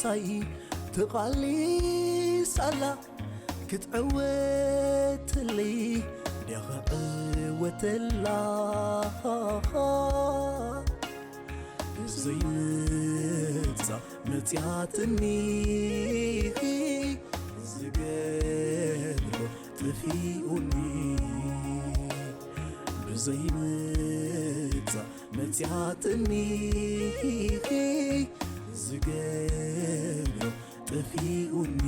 ኣይ ትቓሊስ ኣላ ክትዕወትለይ ደኽዕወተላ ዘይምጻ መጽያትኒ ዝገብሮ ጥፊኡኒ ብዘይምጻ መጽያትኒ ዝገብሮ ጠፊኡኒ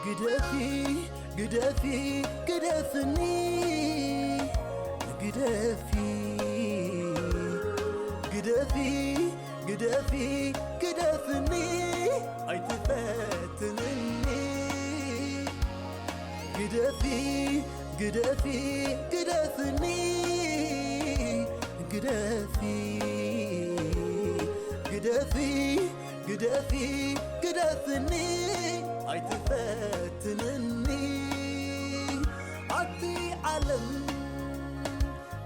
ግደፊ ግደፊ ግደፍኒ ግደፊ ግደፊ ግደፊ ግደፍኒ ኣይትፈትንኒ ግደፊ ግደፊ ግደፍኒ ግደፊ ግደፊ ግደፊ ግደፍኒ ኣይትፈትንኒ ኣቲ ዓለም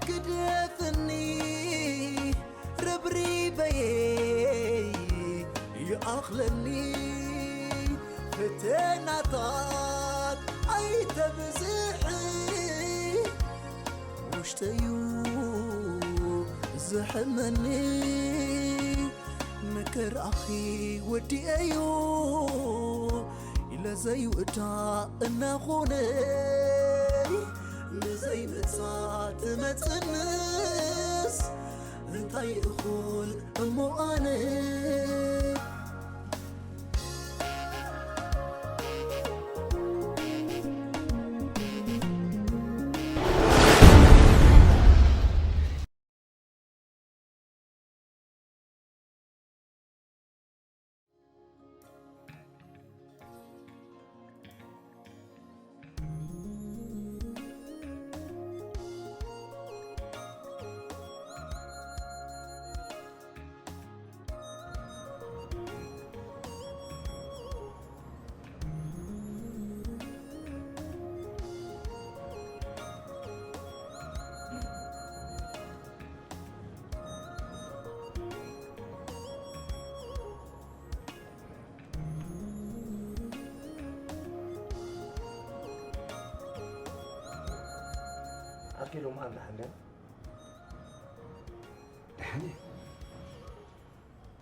ግደፍኒ ርብሪበየይ ይኣኽለኒ ፈተናታት ኣይተብዝሒ ውሽጠዩ ዝሕመኒ መከራኺ ወዲኤዮ ኢለ ዘይውዳእ እናኾነ ንዘይምጻእ ትመጽንስ እንታይ እኹል እሞ ኣነ ኣኪሎም ኣንዳ ሓንዳ ደሓን እየ።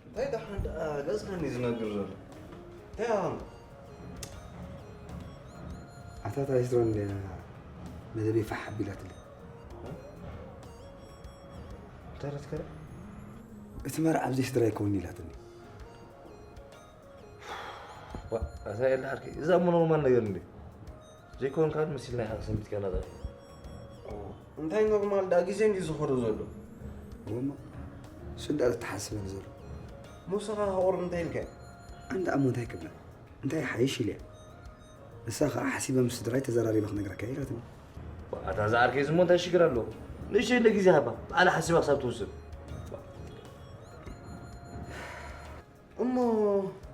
እንታይ ደሓን ደኣ ገጽካኒ ዝነግር ዘሎ? እንታይ ኣባም? ኣታ ታይስትሮን እንድያ መደበይ ፋሕ ኣቢላትለይ። እንታይ ረትከረ? እቲ መርዓ ኣብዚ ስድራ ይከውን ኢላትኒ። ዋ፣ ኣታ የለ ዓርከይ፣ እዛ እሞ ኖርማል ነገር እንዴ? ዘይኮንካ መሲልና ኢኻ ሰንቢትካና ዛሬ። እንታይ ኖርማል ደኣ ግዜ እንድዩ ዝኸዶ ዘሎ? እሞ፣ እሱ እንዳ ተተሓስበኒ ዘሎ። ሙሳኻ ቁር እንታይ ኢልካዮ? ኣንዳ እሞ እንታይ ክብላ? እንታይ ሓይሽ ኢልያ? ንሳ ኸዓ ሓሲበ ምስ ስድራይ ተዘራሪበ ክነግረካ እየ ኢላትኒ። ኣታ እዛ ዓርከይ እዚ እሞ እንታይ ሽግር ኣለዎ? ንእሽተይ እንደ ግዜ ሃባ፣ ባዕላ ሓሲባ ክሳብ ትውስን። እሞ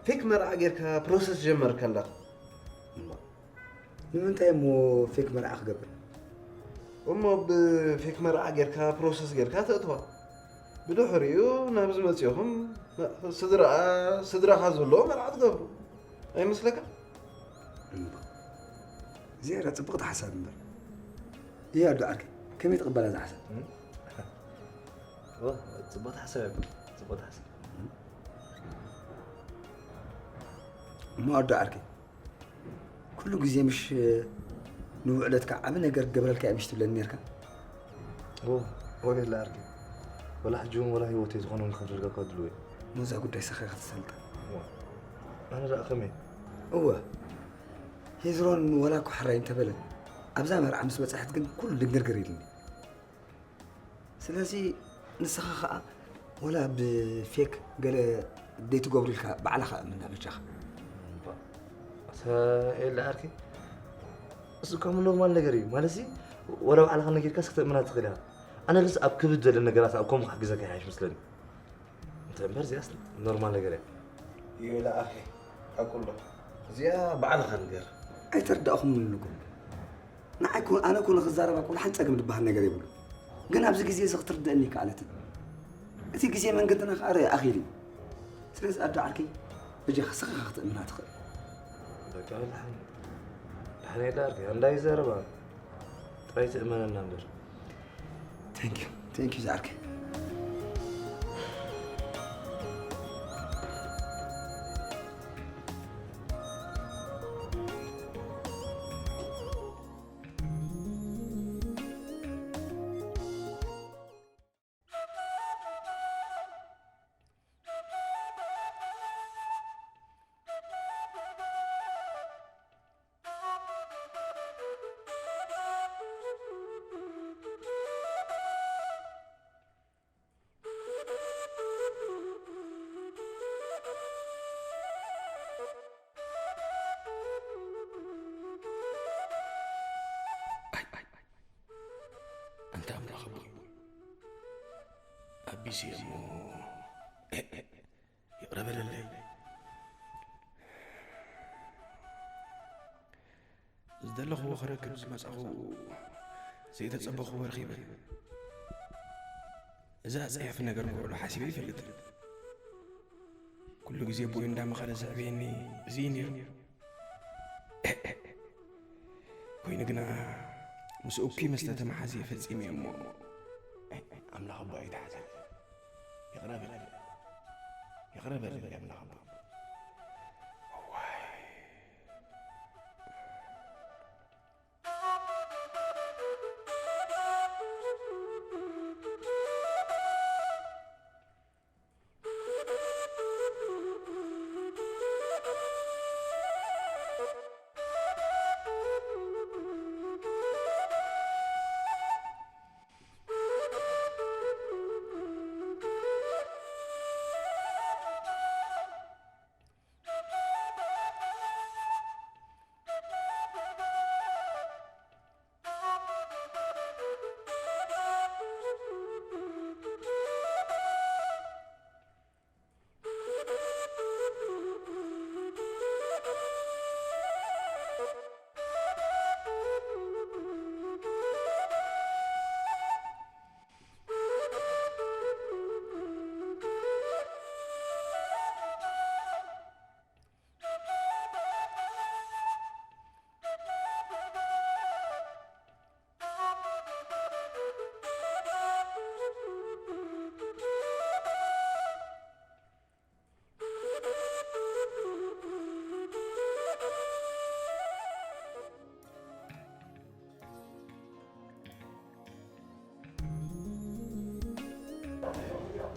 ፌክ መርዓ ጌርካ ፕሮሰስ ጀመርካ ኣለኻ። እሞ ንምንታይ እሞ ፌክ መርዓ ክገብር? እሞ ብፌክ መርዓ ጌርካ ፕሮሰስ ጌርካ ተእትዋ። ብድሕሪኡ ናብዚ መጺኹም ስድራኣ፣ ስድራኻ ዘለዎ መርዓ ትገብሩ። ኣይመስለካ? እምባ። ዝያዳ ጽብቕቲ ሓሳብ እምበር። እያ ኣዶ ዓርከይ፣ ከመይ ትቕበላ እዛ ሓሳብ? እም? ኦ፣ ጽብቕቲ ሓሳብ እያ፣ ጽብቕቲ ሓሳብ። እም? እሞ ኣዶ ዓርከይ፣ ኩሉ ግዜ ምሽ ንውዕለትካ ዓቢ ነገር ክገብረልካ እየ ምሽ ትብለኒ ነርካ? ኦ፣ ወየለ ዓርከይ። ወላ ሕጂ እውን ወላ ህይወተይ ዝኾነ እውን ክኸፍለልካ እኳ ድልው እየ። ነዛ ጉዳይ ሰኺ ክትሰልጣ። ዋ፣ ኣነ ደኣ ከመይ? እወ፣ ሄዝሮን ወላ እኳ ሕራይ እንተበለ፣ ኣብዛ መርዓ ምስ በጻሐት ግን ኩሉ ድንግርግር ኢሉኒ። ስለዚ ንስኻ ኸኣ ወላ ብፌክ ገለ ዘይትገብሩ ኢልካ ባዕልኻ እምና በጃኻ። እባ፣ ኣታ ኤላ ዓርከይ፣ እሱ እኳ ኖርማል ነገር እዩ። ማለትሲ፣ ወላ ባዕልኻ ነጊርካስ ክተእምና ትኽእል ኢኻ። ኣነ ግንስ ኣብ ክብድ ዘለ ነገራት ኣብ ከምኡ ክሕግዘካ ይሓይሽ መስለኒ። እንተ እምበር እዚኣስ ኖርማል ነገር እያ። እዩ ኢለ ኣኸ፣ ሓቁ ኣሎ። እዚኣ ባዕልኻ ንገር። ኣይተረዳእኹምን ኣለኩም። ንዓይ ኮ-፣ ኣነ ኮነ ክዛረብ ኣብ ኩሉ ሓንቲ ጸገም ዝበሃል ነገር የብሉ። ግን ኣብዚ ግዜ እዚ ክትርድእኒ ይከኣለትን። እቲ ግዜ መንገድና ከኣ ኣኺሉ እዩ። ስለዚ ኣዶ ዓርከይ፣ በጃኻ ስኻ ክትእምና ትኽእል። በቃ፣ ደሓን፣ ደሓን የለ ዓርከይ፣ ኣንዳ ይዛረባ። ጥራይ ትእመነና እምበር። Thank you. Thank you ዝዓርከይ። ኣይ፣ ኣይ፣ ኣይ። ኣንታ ኣምላኽ ኣቦይ፣ ኣቢሰ እሞ፣ እ፣ እ፣ ይቕረ በለለይ። ዝደለኽዎ ክረክብ ዝመጻኹ ዘይተጸበኽዎ ረኺበ። እዛ ኣጸያፊ ነገር ክውዕሎ ሓሲበ ይፈልጥ። ኩሉ ግዜ ቦይ እንዳመኸረ ዘዕብየኒ እዚ እዩ ነይሩ። ኮይኑ ግና ምስ እኩይ ምስ ተተመሓዘ ፈጺመ እሞ ኣምላኽ ኣቦ ኣይተሓዘ። ይቕረ በል። ይቕረ በል ኣምላኽ ኣቦ። እዋይ።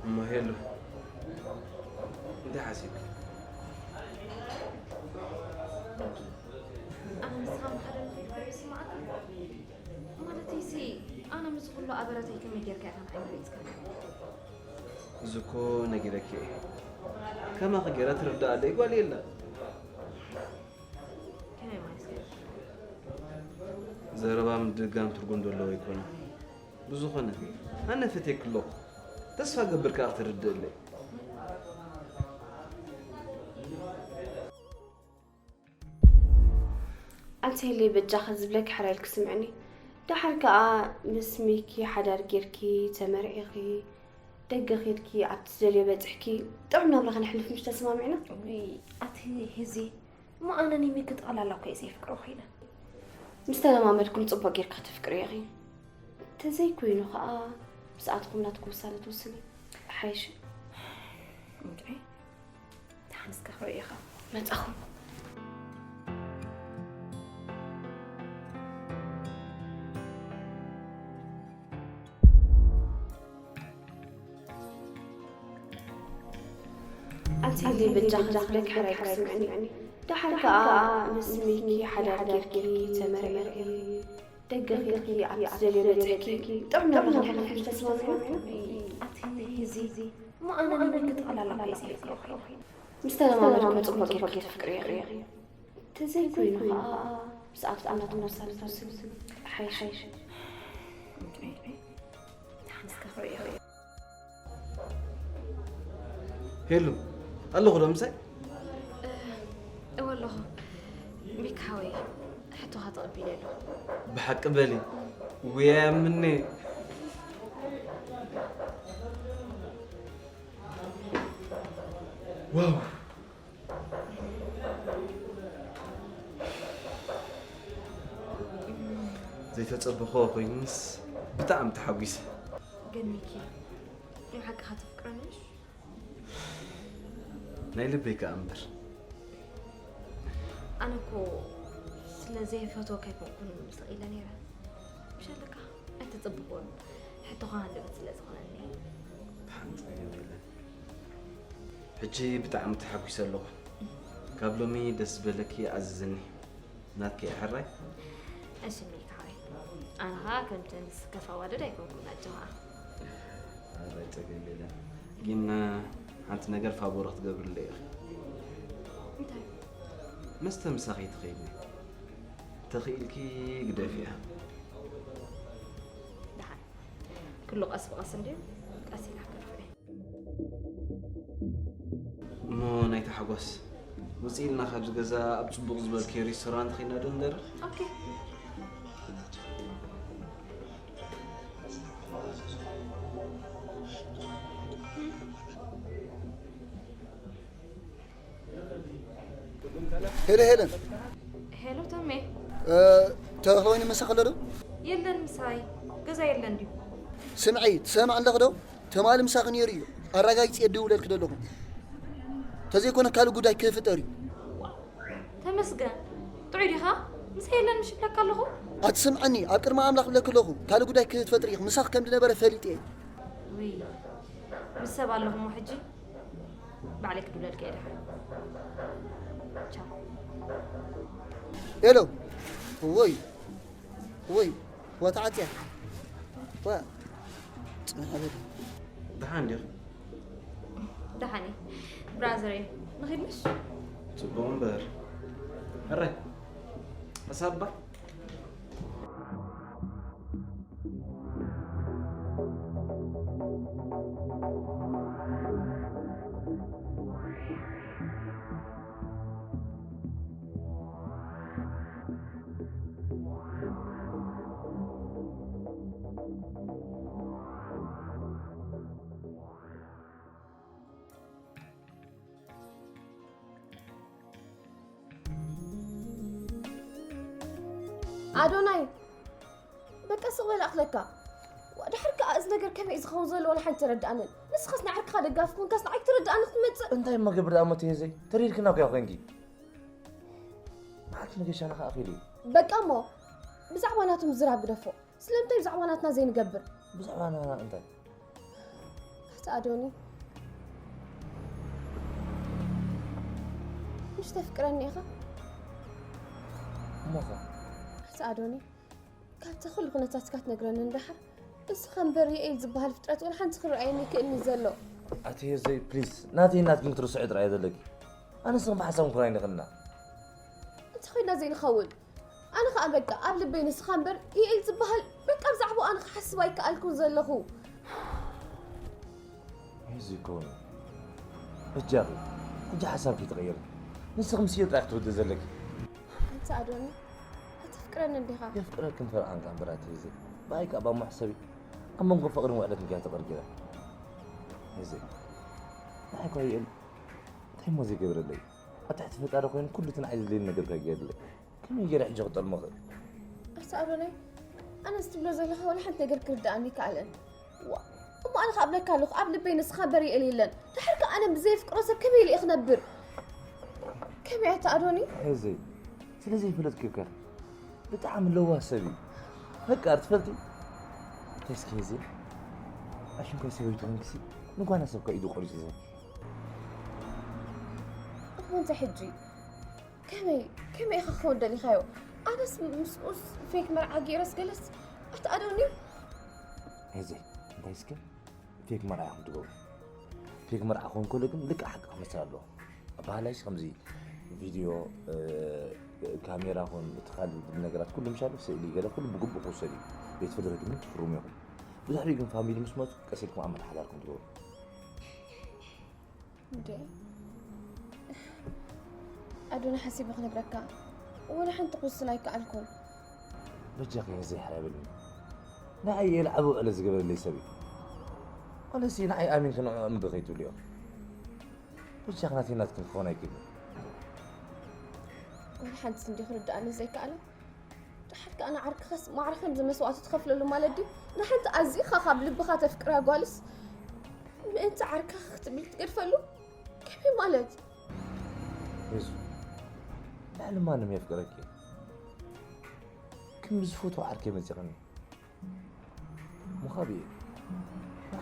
እሞ ሄሉ፣ እንታይ ሓሲብኪ? ኣነ ንስኻ ምሓደር ከይድካ ይስማዓካ? ማለተይሲ፣ ኣነ ምስዚ ኩሉ ኣበረተይ ከመይ ጌርካ ኢኻ ንዓይ መሪጽካ? እዚ እኮ ነጊረኪ እየ። ከማኺ ጌራ ትርድኣለይ ጓል የላን። ከመይ ማለት እዩ? ዘረባ ምድግጋም ትርጉም ዘለዎ ኣይኮነን። ብዝኾነ፣ ኣነ ፈትየኪ ኣለኹ። ተስፋ እገብር ከኣ ክትርድእለይ። ኣንተ ሄለይ በጃኻ ዝብለኪ ሕራይ ኢልኪ ስምዕኒ። ደሓር ከኣ ምስ ሚኪ ሓዳር ጌርኪ ተመርዒኺ ደገ ኬድኪ ኣብቲ ትደልዮ በጺሕኪ ጥዑም ናብራ ከነሕልፍ ምሽ ተሰማሚዕና? ውይ ኣቲ ሄዚ እሞ ኣነ ንሚኪ ጠቕላላ እኮ እየ ዘየፍቅሮ ኮይነ። ምስ ተለማመድኩም ጽቡቕ ጌርኪ ከተፍቅርዮ ኢኺ። ተዘይኮይኑ ከኣ ምስኣትኩም ናትኩም ውሳነ ትውስኒ ይሓይሽ። እንድዒ። ደሓን እስከ ክርኢ ኢኻ። መጻኹ። ኣንቲ ህዝቢ በጃኺ ዝብለኪ ሕራይ ክስምዕኒ። ደሓር ከኣ ምስ ሚኪ ሓዳር ጌርኪ ተመርዒኺ ደገ ኬድኪ ኣብቲ ዝደልዮ በጺሕኪ ጥዑም ናብራ ክንሕልፍ ምሽ ተስማሚዕና? ኣቲ ህዝቢ እሞ ኣነ ንሚኪ ጠቕላላ እኮ እየ ዘየፍቅሮ ኮይነ። ምስ ተለማመድኩም ጽቡቕ ጌርኪ ተፍቅርዮ ኢኺ። ተዘይኮይኑ ኸኣ ምስኣትኩም ናትኩም ውሳነ ትወስኑ ይሓይሽ። ደሓን እስከ ክርእዮ። ሄሉ፣ ኣለኹ ዶ ምሳይ? እወ ኣለኹ። ተቐቢለ ኣለኹ። ብሓቂ በሊ ውያምኒ ዋው ዘይተጸበኸ ኮይንስ ብጣዕሚ ተሓጒሰ። ግን ሚኪ፣ ናይ ሓቅኻ ተፍቅረኒ ድዩ? ናይ ልበይ ከኣ እምበር። ኣነ እኮ ስለ ዘይፈትወካ ኣይኮንኩን ስቕ ኢለ ነይረ። ምሽ ኣለካ ኣይተጸበኽዎን። ሕቶኻ ሃንደበት ስለ ዝኾነኒ። ሓንቲ ነገር የለን። ሕጂ ብጣዕሚ ተሓጒሰ ኣለኹ። ካብ ሎሚ ደስ ዝበለኪ ኣዝዝኒ። ናትኪ እያ ሕራይ? እሺ ሚልካ ሓወይ። ኣነ ኸኣ ከምተን ዝስከፍ ኣዋልድ ኣይኮንኩን ኣጆኻ። ኣረ ጸገም የለን። ግን ሓንቲ ነገር ፋቦር ክትገብርለይ ኢኺ። እንታይ? መስተ ምሳኺ ትኸይድኒ። ተኽኢልኪ ግደፍያ። ደሓን። ኩሉ ቀስ ብቐስ እንድዩ። ቀስ ኢላ ክገድፎ እየ። እሞ ናይ ታሕጓስ ውፅእ ኢልና ካብዚ ገዛ ኣብ ፅቡቕ ዝበልክዮ ሬስቶራንት ኸይድና ዶ ንደርፍ? ኦኬ። ሄሎ ሄለን፣ ሄሎ ተሜ። ተኽለወይኒ ምሳኺ ኣሎ ዶ? የለን ምሳይ። ገዛ የለን ድዩ? ስምዒ፣ ትሰምዕ ኣለኺ ዶ? ተማሊ ምሳኺ ነይሩ እዩ። ኣረጋጊፀ እየ ድውለልኪ ዘለኹ። ተዘይኮነ ካልእ ጉዳይ ክፍጠር እዩ። ተመስገን። ጥዑይ ዲኻ? ምሳይ የለን ምሽ ይብለካ ኣለኹ። ኣትስምዐኒ፣ ኣብ ቅድሚ ኣምላኽ እብለኪ ኣለኹ። ካልእ ጉዳይ ክትፈጥሪ ኢኺ። ምሳኺ ከም ዝነበረ ፈሊጠ እየ። ውይ፣ ምስ ሰብ ኣለኹ እሞ ሕጂ ባዕለይ ክድውለልካ እየ ደሓን። ቻው። ሄሎ። ወይ ወይ፣ ዋ ተዓፅያ። ዋ፣ ፅንሕ በል። ደሓን ዲኺ? ደሓን እየ ብራዘረይ። ንኺድ ምሽ? ፅቡቕ እምበር። ሕራይ፣ ሕሳብ እባ። ኣዶናይ፣ በቃ ስቕ በል ኣኽለካ። ዋ፣ ድሓር ከኣ እዚ ነገር ከመይ እዩ ዝኸውን ዘሎ ዋላ ሓንቲ ተረድኣንን። ንስኻስ ንዓርክኻ ደጋፊ ኮንካስ ንዓይ ክትርድኣኒ ክትመጽእ? እንታይ እሞ ገብር ኣሞ ተየዘይ ተሪድክና እኮ ኮንኪ። መዓልቲ መገሻና ከኣ ኣኺሉ እዩ። በቃ እሞ ብዛዕባ ናቱ ምዝራብ ግደፎ። ስለምንታይ ብዛዕባ ናትና ዘይንገብር? ብዛዕባ ና እንታይ? ኣቲ ኣዶኒ፣ ምሽ ተፍቅረኒ ኢኻ? እሞኸ? ኣቲ ኣዶኒ፣ ካብቲ ኩሉ ኩነታትካ ትነግረኒ እንድሓር፣ እስኻ እምበር ዩኤል ዝበሃል ፍጥረት ወላ ሓንቲ ክረኣየኒ ይክእልኒ ዘሎ። ኣቲ ሄዘይ፣ ፕሊስ፣ ናተይ ናትኪን ክትርስዒ ጥራይ እየ ዘለኪ። ኣነ ንስኽን ብሓሳብ ንኩን ኣይንኽእልና። እንታይ ኮይና ዘይንኸውን? ኣነ ኸኣ በቃ ኣብ ልበይ ንስኻ እምበር ዩኤል ዝበሃል በቃ ብዛዕባኡ ኣነ ክሓስብ ኣይከኣልኩን ዘለኹ። ሄዚ ይከውን። በጃኺ፣ ሕጂ ሓሳብኪ ትቐይሪ። ንስኺ ምስ ዩኤል ጥራይ ክትውድእ ዘለኪ። ኣቲ ኣዶኒ፣ ኣተፍቅረኒ እንዲኻ? የፍቅረክን ፈርዓንካ እምበር ኣቲ ሄዚ። ብኣይ ከኣ ባሞ ሕሰቢ። ኣብ መንጎ ፍቕርን ውዕለትን ከኣ ተቐርቂረ። ሄዚ፣ ንዓይ እኳ ዩኤል እንታይ እሞ ዘይገብረለይ? ኣብ ትሕቲ ፈጣሪ ኮይኑ ኩሉ እቲ ንዓይ ዘድልየኒ ነገር ከኣ ገይሩለይ። ከመይ ገይረ ሕጂ ክጠልሞ እኽእል? ኣታ ኣዶናይ፣ ኣነስ ትብሎ ዘለኻ ዋላ ሓንቲ ነገር ክርድኣኒ ኣይከኣለን። ዋ፣ እሞ ኣነ ኸኣ እብለካ ኣለኹ፣ ኣብ ልበይ ንስኻ እምበር ዩኤል የለን። ድሓር ከኣ ኣነ ብዘይ ኣፍቅሮ ሰብ ከመይ ኢለ እየ ክነብር? ከመይ ኣታ ኣዶኒ? ሄዘይ፣ ስለ ዘይፈለጥክዮ እኮ ኢኺ። ብጣዕሚ ለዋህ ሰብ እዩ። ፈቃር ትፈልጢ? እንታይ እስኪ ሄዘይ፣ ኣሽንኳይ ሰበይቲ ኮንክሲ ንጓና ሰብ እኳ ኢዱ ቆሪጹ ዝህብ። እሞ እንታይ ሕጂ? ከመይ ከመይ ኢኻ ክኸውን ደሊኻዮ? ኣነስ ምስኡስ ፌክ መርዓ ገይረስ ገለስ ኣትኣደውኒ። ሄዘይ እንታይ እስከ ፌክ መርዓ ኢኹም ትገብሩ? ፌክ መርዓ ክኸውን ከሎ ግን ልክዕ ሓቂ ክመስል ኣለዎ። ኣባህላይስ ከምዚ ቪድዮ፣ ካሜራ ኹን እቲ ካልእ ነገራት ኩሉ ምሻሉ ስእሊ ገለ ኩሉ ብግቡእ ክውሰድ እዩ። ቤት ፍርዲ ከይድኩም ትፍርሙ ኢኹም። ብድሕሪኡ ግን ፋሚሊ ምስ መፁ ቀስ ኢልኩም ኣመሓዳርኩም ትገብሩ። እንዴ ኣዶና ሓሲበ ክነግረካ። ወላ ሓንቲ ክውስን ኣይከኣልኩን። በጃኺ ዘይሕራይ በልኒ። ንዓይ የልዓቦ ዕለት ዝገበረለይ ሰብ እዩ። ዋላሲ ንዓይ ኣሚንኪ ንዕኡ እምቢ ከይትብልዮ። በጃኺ ናተይ ናትኪ ክኾን ኣይክእልን። ወላ ሓንቲ እንዲ ክርድኣኒ ዘይከኣለ። ደሓር ከኣ ንዓርክኻስ ማዕረ ከምዚ መስዋእቲ ትኸፍለሉ ማለት ድዩ? ንሓንቲ ኣዚኻ ካብ ልብኻ ተፍቅራ ጓልስ ምእንቲ ዓርክኻ ክትብል ትገድፈሉ? ከመይ ማለት? የሱ፣ ልዕሊ ማንም የፍቅረኪ እየ። ከም ዝፈትዎ ዓርከይ መጺእኽኒ። ምዃብ እየ።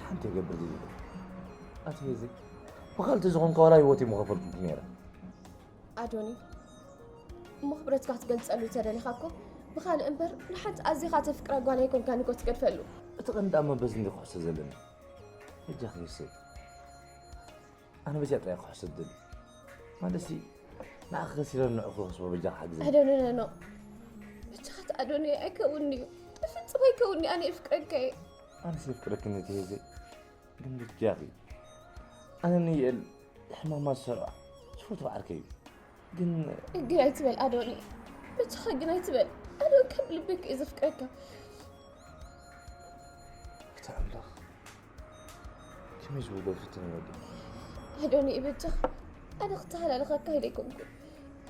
ሓንቲ የገብር ዘይብሉ። ኣቲ የዘይ፣ ብኻልቲ ዝኾንካ ዋላ ህይወት ምኸፈልኩልኪ ነይረ። ኣዶኒ፣ እሞ ክብረትካ ክትገልጸሉ ተደሊኻ እኮ ብኻልእ እምበር ንሓንቲ ኣዚኻ ተፍቅራ ጓል ኣይኮንካን እኮ ትገድፈሉ። እቲ ቀንዲ ኣብ መበዝ እንዲ ክሕሶ ዘለኒ። በጃኺ የሰይ። ኣነ በዚኣ ጥራይ ክሕሶ ዝደሊ። ማለትሲ፣ ንዓኺ ከሲረ ንዕኡ ክኸስቦ በጃኺ ሓግዘኒ። ኣዶኒ፣ ኖ፣ ኖ። በጃኻ ኣዶኒ ኣይከውን እዩ። ብፍጹም ኣይከውን እዩ። ኣነ የፍቅረካ እየ። ኣነስ የፍቅረኪ ነቲ የዘይ። ግን በጃኺ። ኣነ ንየል ሕማማ ዝሰርዖ ዝፈትዎ ዓርከይ እዩ። ግን ግን ኣይትበል ኣዶኒ። በጃኻ ግን ኣይትበል። ኣነ ከም ልበይ እየ ዘፍቅረካ። እቲ ኣምላኽ ከመይ ዝበሎ ፍትን ወዲ። ኣዶኒ በጃኻ። ኣነ ክተሃላለኸካ ኢለ ኣይኮንኩን።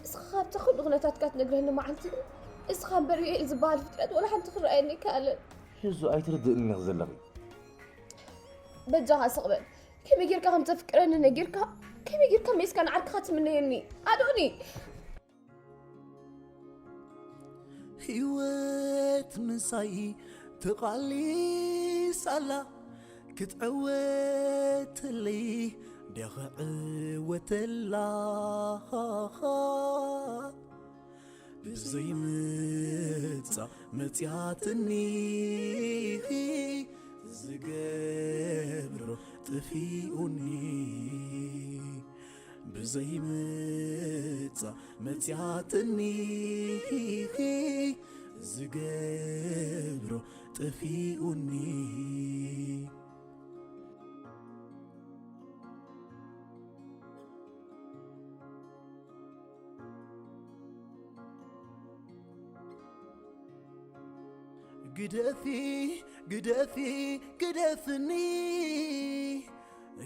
እስኻ ካብቲ ኩሉ ኩነታትካ ትነግረኒ መዓልቲ ግን እስኻ እምበር ዩኤል ዝበሃል ፍጥረት ወላ ሓንቲ ክረኣየኒ ኣይከኣለን። የዙ ኣይትርድእኒ ኢኺ ዘለኺ። በጃኻ ስቕ በል። ከመይ ጌርካ ከም ተፍቅረኒ ነጊርካ፣ ከመይ ጌርካ ሜስካ ንዓርክኻ ትምነየኒ? ኣዶኒ! ህይወት ምሳይ ተቓሊስ ኣላ፣ ክትዕወተለይ ድያ ክዕወተላ? ብዘይምጻ መጽያትኒ፣ ዝገብሮ ጥፊኡኒ። ብዘይምጻ መጽያትኒ፣ ዝገብሮ ጥፊኡኒ። ግደፊ፣ ግደፊ፣ ግደፍኒ፣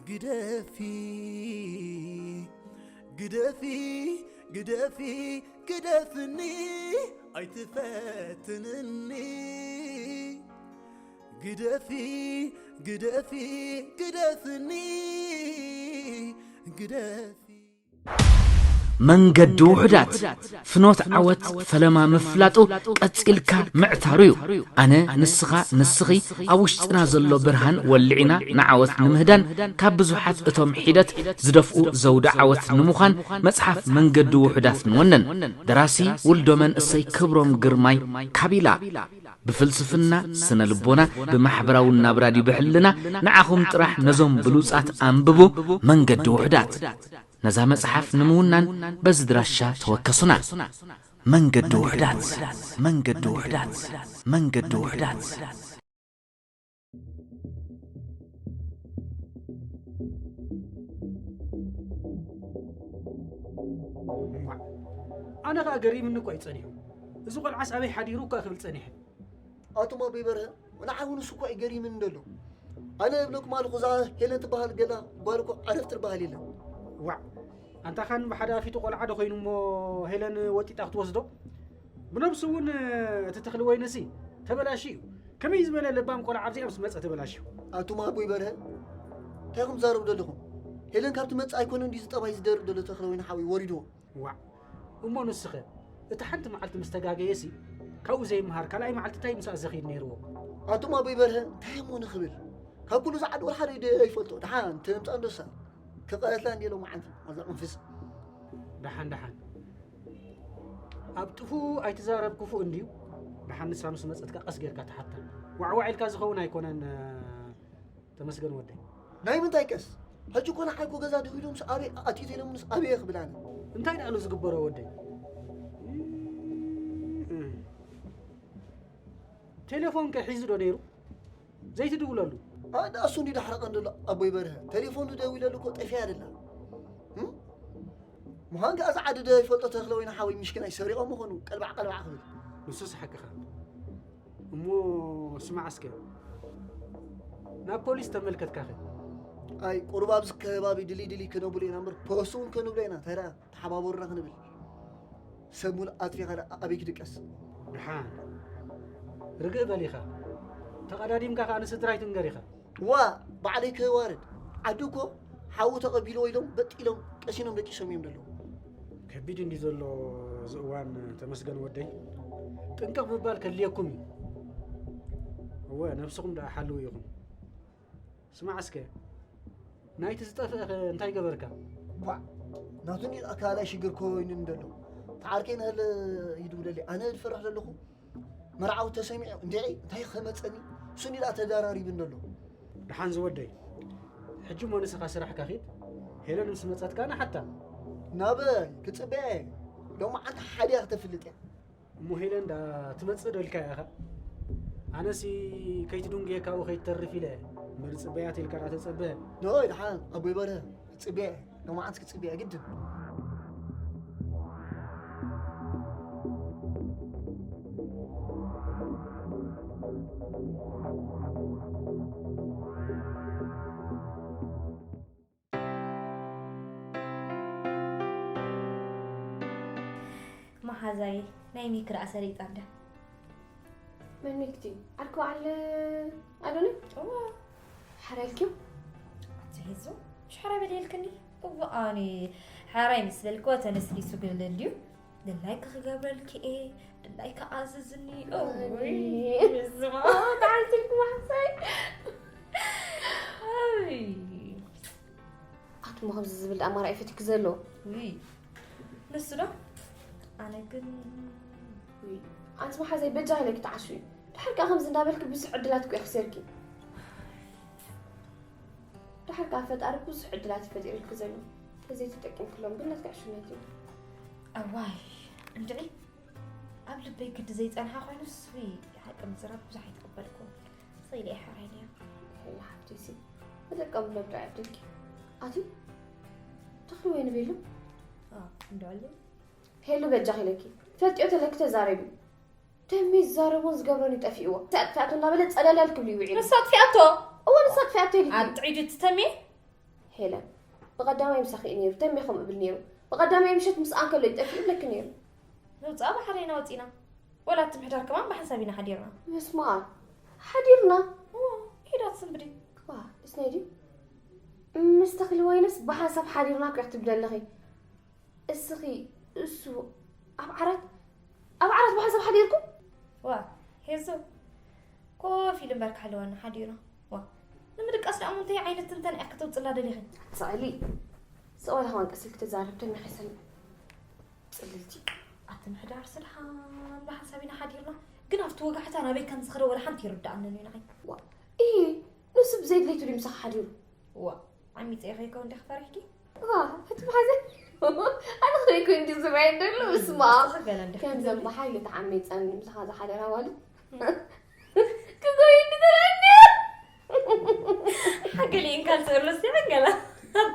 ግደፊ፣ ግደፊ፣ ግደፊ፣ ግደፍኒ፣ ኣይትፈትንኒ። ግደፊ፣ ግደፊ፣ ግደፍኒ፣ ግደፊ። መንገዲ ውሑዳት፣ ፍኖት ዓወት ፈለማ ምፍላጡ ቀጺልካ ምዕታሩ እዩ። ኣነ፣ ንስኻ፣ ንስኺ ኣብ ውሽጥና ዘሎ ብርሃን ወልዒና ንዓወት ንምህዳን ካብ ብዙሓት እቶም ሒደት ዝደፍኡ ዘውዲ ዓወት ንምዃን መጽሓፍ መንገዲ ውሑዳት ንወንን። ደራሲ ውልዶ መንእሰይ ክብሮም ግርማይ ካቢላ። ብፍልስፍና፣ ስነ ልቦና፣ ብማሕበራዊ ናብራ ድዩ ብሕልና፣ ንዓኹም ጥራሕ ነዞም ብሉጻት ኣንብቡ። መንገዲ ውሑዳት። ነዛ መጽሓፍ ንምውናን በዚ ድራሻ ተወከሱና። መንገዲ ውሑዳት፣ መንገዲ ውሑዳት፣ መንገዲ ውሑዳት። እዋእ፣ ኣነ ኸኣ ገሪምኒ እኮ እዩ ጸኒሑ። እዚ ቖልዓስ ኣበይ ሓዲሩ እኳ ክብል ጸኒሐ። ኣቱም ኣቦይ በርሀ፣ ንዓይ እውን እሱ እኳ እዩ ገሪምኒ ዘሎ። ኣነ እብለኩም ኣለኹ፣ እዛ ሄለን ትበሃል ገላ ጓል እኮ ዓረፍ ትበሃል የለን። ዋዕ፣ ኣንታ ኻን ብሓደ ኣፊቱ ቖልዓ ዶ ኾይኑ እሞ ሄለን ወጢጣ ክትወስዶ? ብነብሱ እውን እቲ ተኽሊ ወይንሲ ተበላሽዩ እዩ። ከመይ ዝበለ ለባም ቆልዓ ኣብዚኣ ምስ መጸ ተበላሽዩ? ኣቱም ኣቦይ በርሀ፣ እንታይ ኢኹም ትዛረቡ ዘለኹም? ሄለን ካብ ትመጽእ ኣይኮነን ድዩ እዚ ጠባይ ዝደርብ ዘሎ ተኽለ ወይኒ ሓወይ ወሪድዎ? ዋዕ፣ እሞ ንስኸ እቲ ሓንቲ መዓልቲ ምስ ተጋገየሲ ካብኡ ዘይምሃር ካልኣይ መዓልቲ እንታይ ምሳእ ዘኽይድ ነይርዎ? ኣቱም ኣቦይ በርሀ፣ እንታይ እሞ ንኽብል? ካብ ኩሉ ዝዓድ ወላ ሓደ ደ ይፈልጦ። ደሓን ተምጻእ እንዶሳ ክቐትላ እንዲ ሎም መዓልቲ፣ ኣዛ ቅንፍዝ። ደሓን፣ ደሓን። ኣብ ጥፉእ ኣይትዛረብ ክፉእ እንድዩ። ደሓን ንሳ ምስ መጸትካ ቀስ ጌርካ ትሓታ። ዋዕዋዕ ኢልካ ዝኸውን ኣይኮነን፣ ተመስገን ወደይ። ናይ ምንታይ ቀስ? ሕጂ እኮ ንዓይ እኮ ገዛ ደው ኢሎምስ ኣበይ ኣትዩ ተኢሎምንስ ኣበይ እየ ክብል ኣነ? እንታይ ደኣ ኣሎ ዝግበሮ ወደይ? ቴሌፎን ከ ሒዙ ዶ ነይሩ? ዘይትድውለሉ? ኣነ እሱ እንዲ ዳሕረቐን ዘሎ ኣቦይ በርሀ። ቴሌፎኑ ደዊለሉ እኮ ጠፊያ ደላ። እም? እሞ ምዃን ከኣ ዝዓደደ ይፈልጦ ተኽለ ወይኒ ሓወይ ምሽክናይ ሰሪቖም ምኾኑ ቀልባዕ ቀልባዕ ክብል። ንሱስ ሓቅኻ። እሞ ስማዕ እስከ፣ ናብ ፖሊስ ተመልከትካኸ? ኣይ፣ ቁሩብ ኣብዚ ከባቢ ድልይ ድልይ ክነብሉ ኢና እምበር፣ ፖስት እውን ከንብሎ ኢና። እንታይ ደኣ ተሓባበሩና ክንብል። ሰብ ሙሉእ ኣጥፊኻ ደኣ ኣበይ ክድቀስ? ደሓን ርግእ በል ኢኻ። ተቐዳዲምካ ከኣ ንስድራይ ትንገር ኢኻ። ዋ፣ ባዕለይ ከዋርድ። ዓዲ እኮ ሓዊ ተቐቢልዎ ኢሎም በጥ ኢሎም ቀሲኖም ደቂሶም እዮም ዘለዉ። ከቢድ እንዲ ዘሎ እዚ እዋን ተመስገን ወደይ። ጥንቅቕ ምባል ከድልየኩም እዩ። እወ ነብስኹም ደኣ ሓልዉ ኢኹም። ስማዕ እስከ ናይቲ ዝጠፍአ ኸ እንታይ ገበርካ? ቧዕ! ናቱ እንዲ ካልኣይ ሽግር ኮይኑኒ ዘሎ። ተዓርከይ ናለ ይድውለለይ። ኣነ ዝፈርሕ ዘለኹ መርዓዊ ተሰሚዑ እንድዒ እንታይ ከመፀኒ እሱ እንዲ ተዳራሪብኒ ዘሎ። ደሓን ዝወደይ ሕጂ እሞ ንስኻ ስራሕካ ኺድ። ሄለን ምስ መፀት ከኣ ንሓታ። ናበይ ክፅበያ እየ። ሎማዓንቲ ሓዲኣ ክተፍልጥ እያ። እሞ ሄለን ዳ ትመጽእ ዶ ኢልካያ ኢኻ? ኣነሲ ከይትድንጉየካ ኣብኡ ከይትተርፍ ኢለ እምበር ጽበያ ተይልካ ዳ ተጸበ። ኖይ ደሓን ኣቦይ በርሀ ክጽበያ እየ። ሎማዓንስ ክጽበያ ግድን። መሓዛይ ናይ ሚክ ርኣ ሰሪጣ እንዳ መን ሚክቲ ዓርኪ በዓል ኣዶኒ እዋ ሓራይ ኢልኪዮ ኣቲ ሒዙ ሽሕራይ በል ኢልክኒ እዋ ኣነ ሓራይ ምስ በልክዎ ተነስሊሱ ክብል እንድዩ ድላይኪ ክገብረልኪ እየ ድላይኪ ኣዝዝኒ እውይ ምስማ ተዓልትልኪ ማሕሳይ ኣይ ኣቱሞ ከምዚ ዝብል ደኣ ማራ እዩ ፈቲኪ ዘሎ ውይ ንሱ ዶ ኣነ ግን ውይ ኣንቲ መሓዘይ በጃ ኢለኪ ተዓሽዊ ድሓር ከኣ ከምዚ እንዳበልኪ ብዙሕ ዕድላት እኮ የኽሲርኪ ድሓር ከኣ ፈጣሪ ብዙሕ ዕድላት እዩ ፈጢሩልኪ ዘሎ ተዘይተጠቂምክሎም ግን ናትኪ ዕሽነት እዩ እዋይ እንድዒ ኣብ ልበይ ግዲ ዘይጸንሓ ኮይኑስ ውይ ሓቂ ምዝራብ ብዙሕ ኣይተቐበልኩን ስኢለ እየ ሓራይ ነይሩ ሄላ ሓፍተይሲ ተጠቀምሎም ጥራይ ዕድልኪ ኣቲ ተኽሊ ወይኒ ቤሎ እንድዕሉ ሄሉ በጃኺ ኢለኪ ትፈልጥዮ ተለኪ ተዛረቢ ተሚ ዝዛረቦን ዝገብሮን ይጠፊእዎ ኣጥፊኣቶ እናበለ ጸለለል ክብል ይውዒሉ ንሳ ኣጥፊኣቶ እወ ንሳ ኣጥፊኣቶ ኢልኪ ኣጥዒዱ እቲ ተሚ ሄለን ብቐዳማይ ምሳኺ እዩ ነይሩ ተሜ ከምኡ እብል ነይሩ ብቐዳማይ ምሸት ምስኣ እንከሎ እዩ ጠፊኡ ይብለኪ ነይሩ ነውፅኣ ብሓደይና ወፂና ወላ እቲ ምሕዳር ከማን ብሓንሳብ ኢና ሓዲርና በስመኣብ ሓዲርና እዋ ሒዳት ስንብዲ ዋ እስነይ ድዩ ምስ ተኽሊ ወይንስ ብሓንሳብ ሓዲርና እኮ ክትብሊ ኣለኺ እስኺ እሱ ኣብ ዓራት ኣብ ዓራት ብሓንሳብ ሓዲርኩም ዋ ሄዞ ኮፍ ኢሉ እምበር ክሕልወና ሓዲሩ ዋ ንምድቃስ ደኣ እንታይ ዓይነት ትንተን እያ ከተውፅላ ደሊኺ ትስዕሊ ስቕ በላ ከማን ቀስ ኢልኪ ተዛረቢ ተሚኺ ኣይሰምዕን ፅልልቲ ኣቲ ምሕዳር ስልሓን ብሓንሳብ ኢና ሓዲርና ግን ኣብቲ ወጋሕታ ናበይ ከም ዝኸደ ወላ ሓንቲ ይርድኣንን እዩ ንዓይ ዋ ኢሂ ንሱ ብዘይድሌቱ ድዩ ምሳኺ ሓዲሩ ዋ ዓሚፀ ከይከውን ዲኺ ፈሪሕኪ ዋ እቲ መሓዘ ኣነ ከይኮ እንዲ ዝባይ ደሎ ስማ ንስኺ ገለ እንዲኺ ከምዘን ክትብሊ። ብሓይሊ ተዓሚፀን ምሳኻ ዝሓደራ ማለት ክጎይ እንዲ ተረድያ ሓገሊእን ካልስእር መስቲኽን ገላ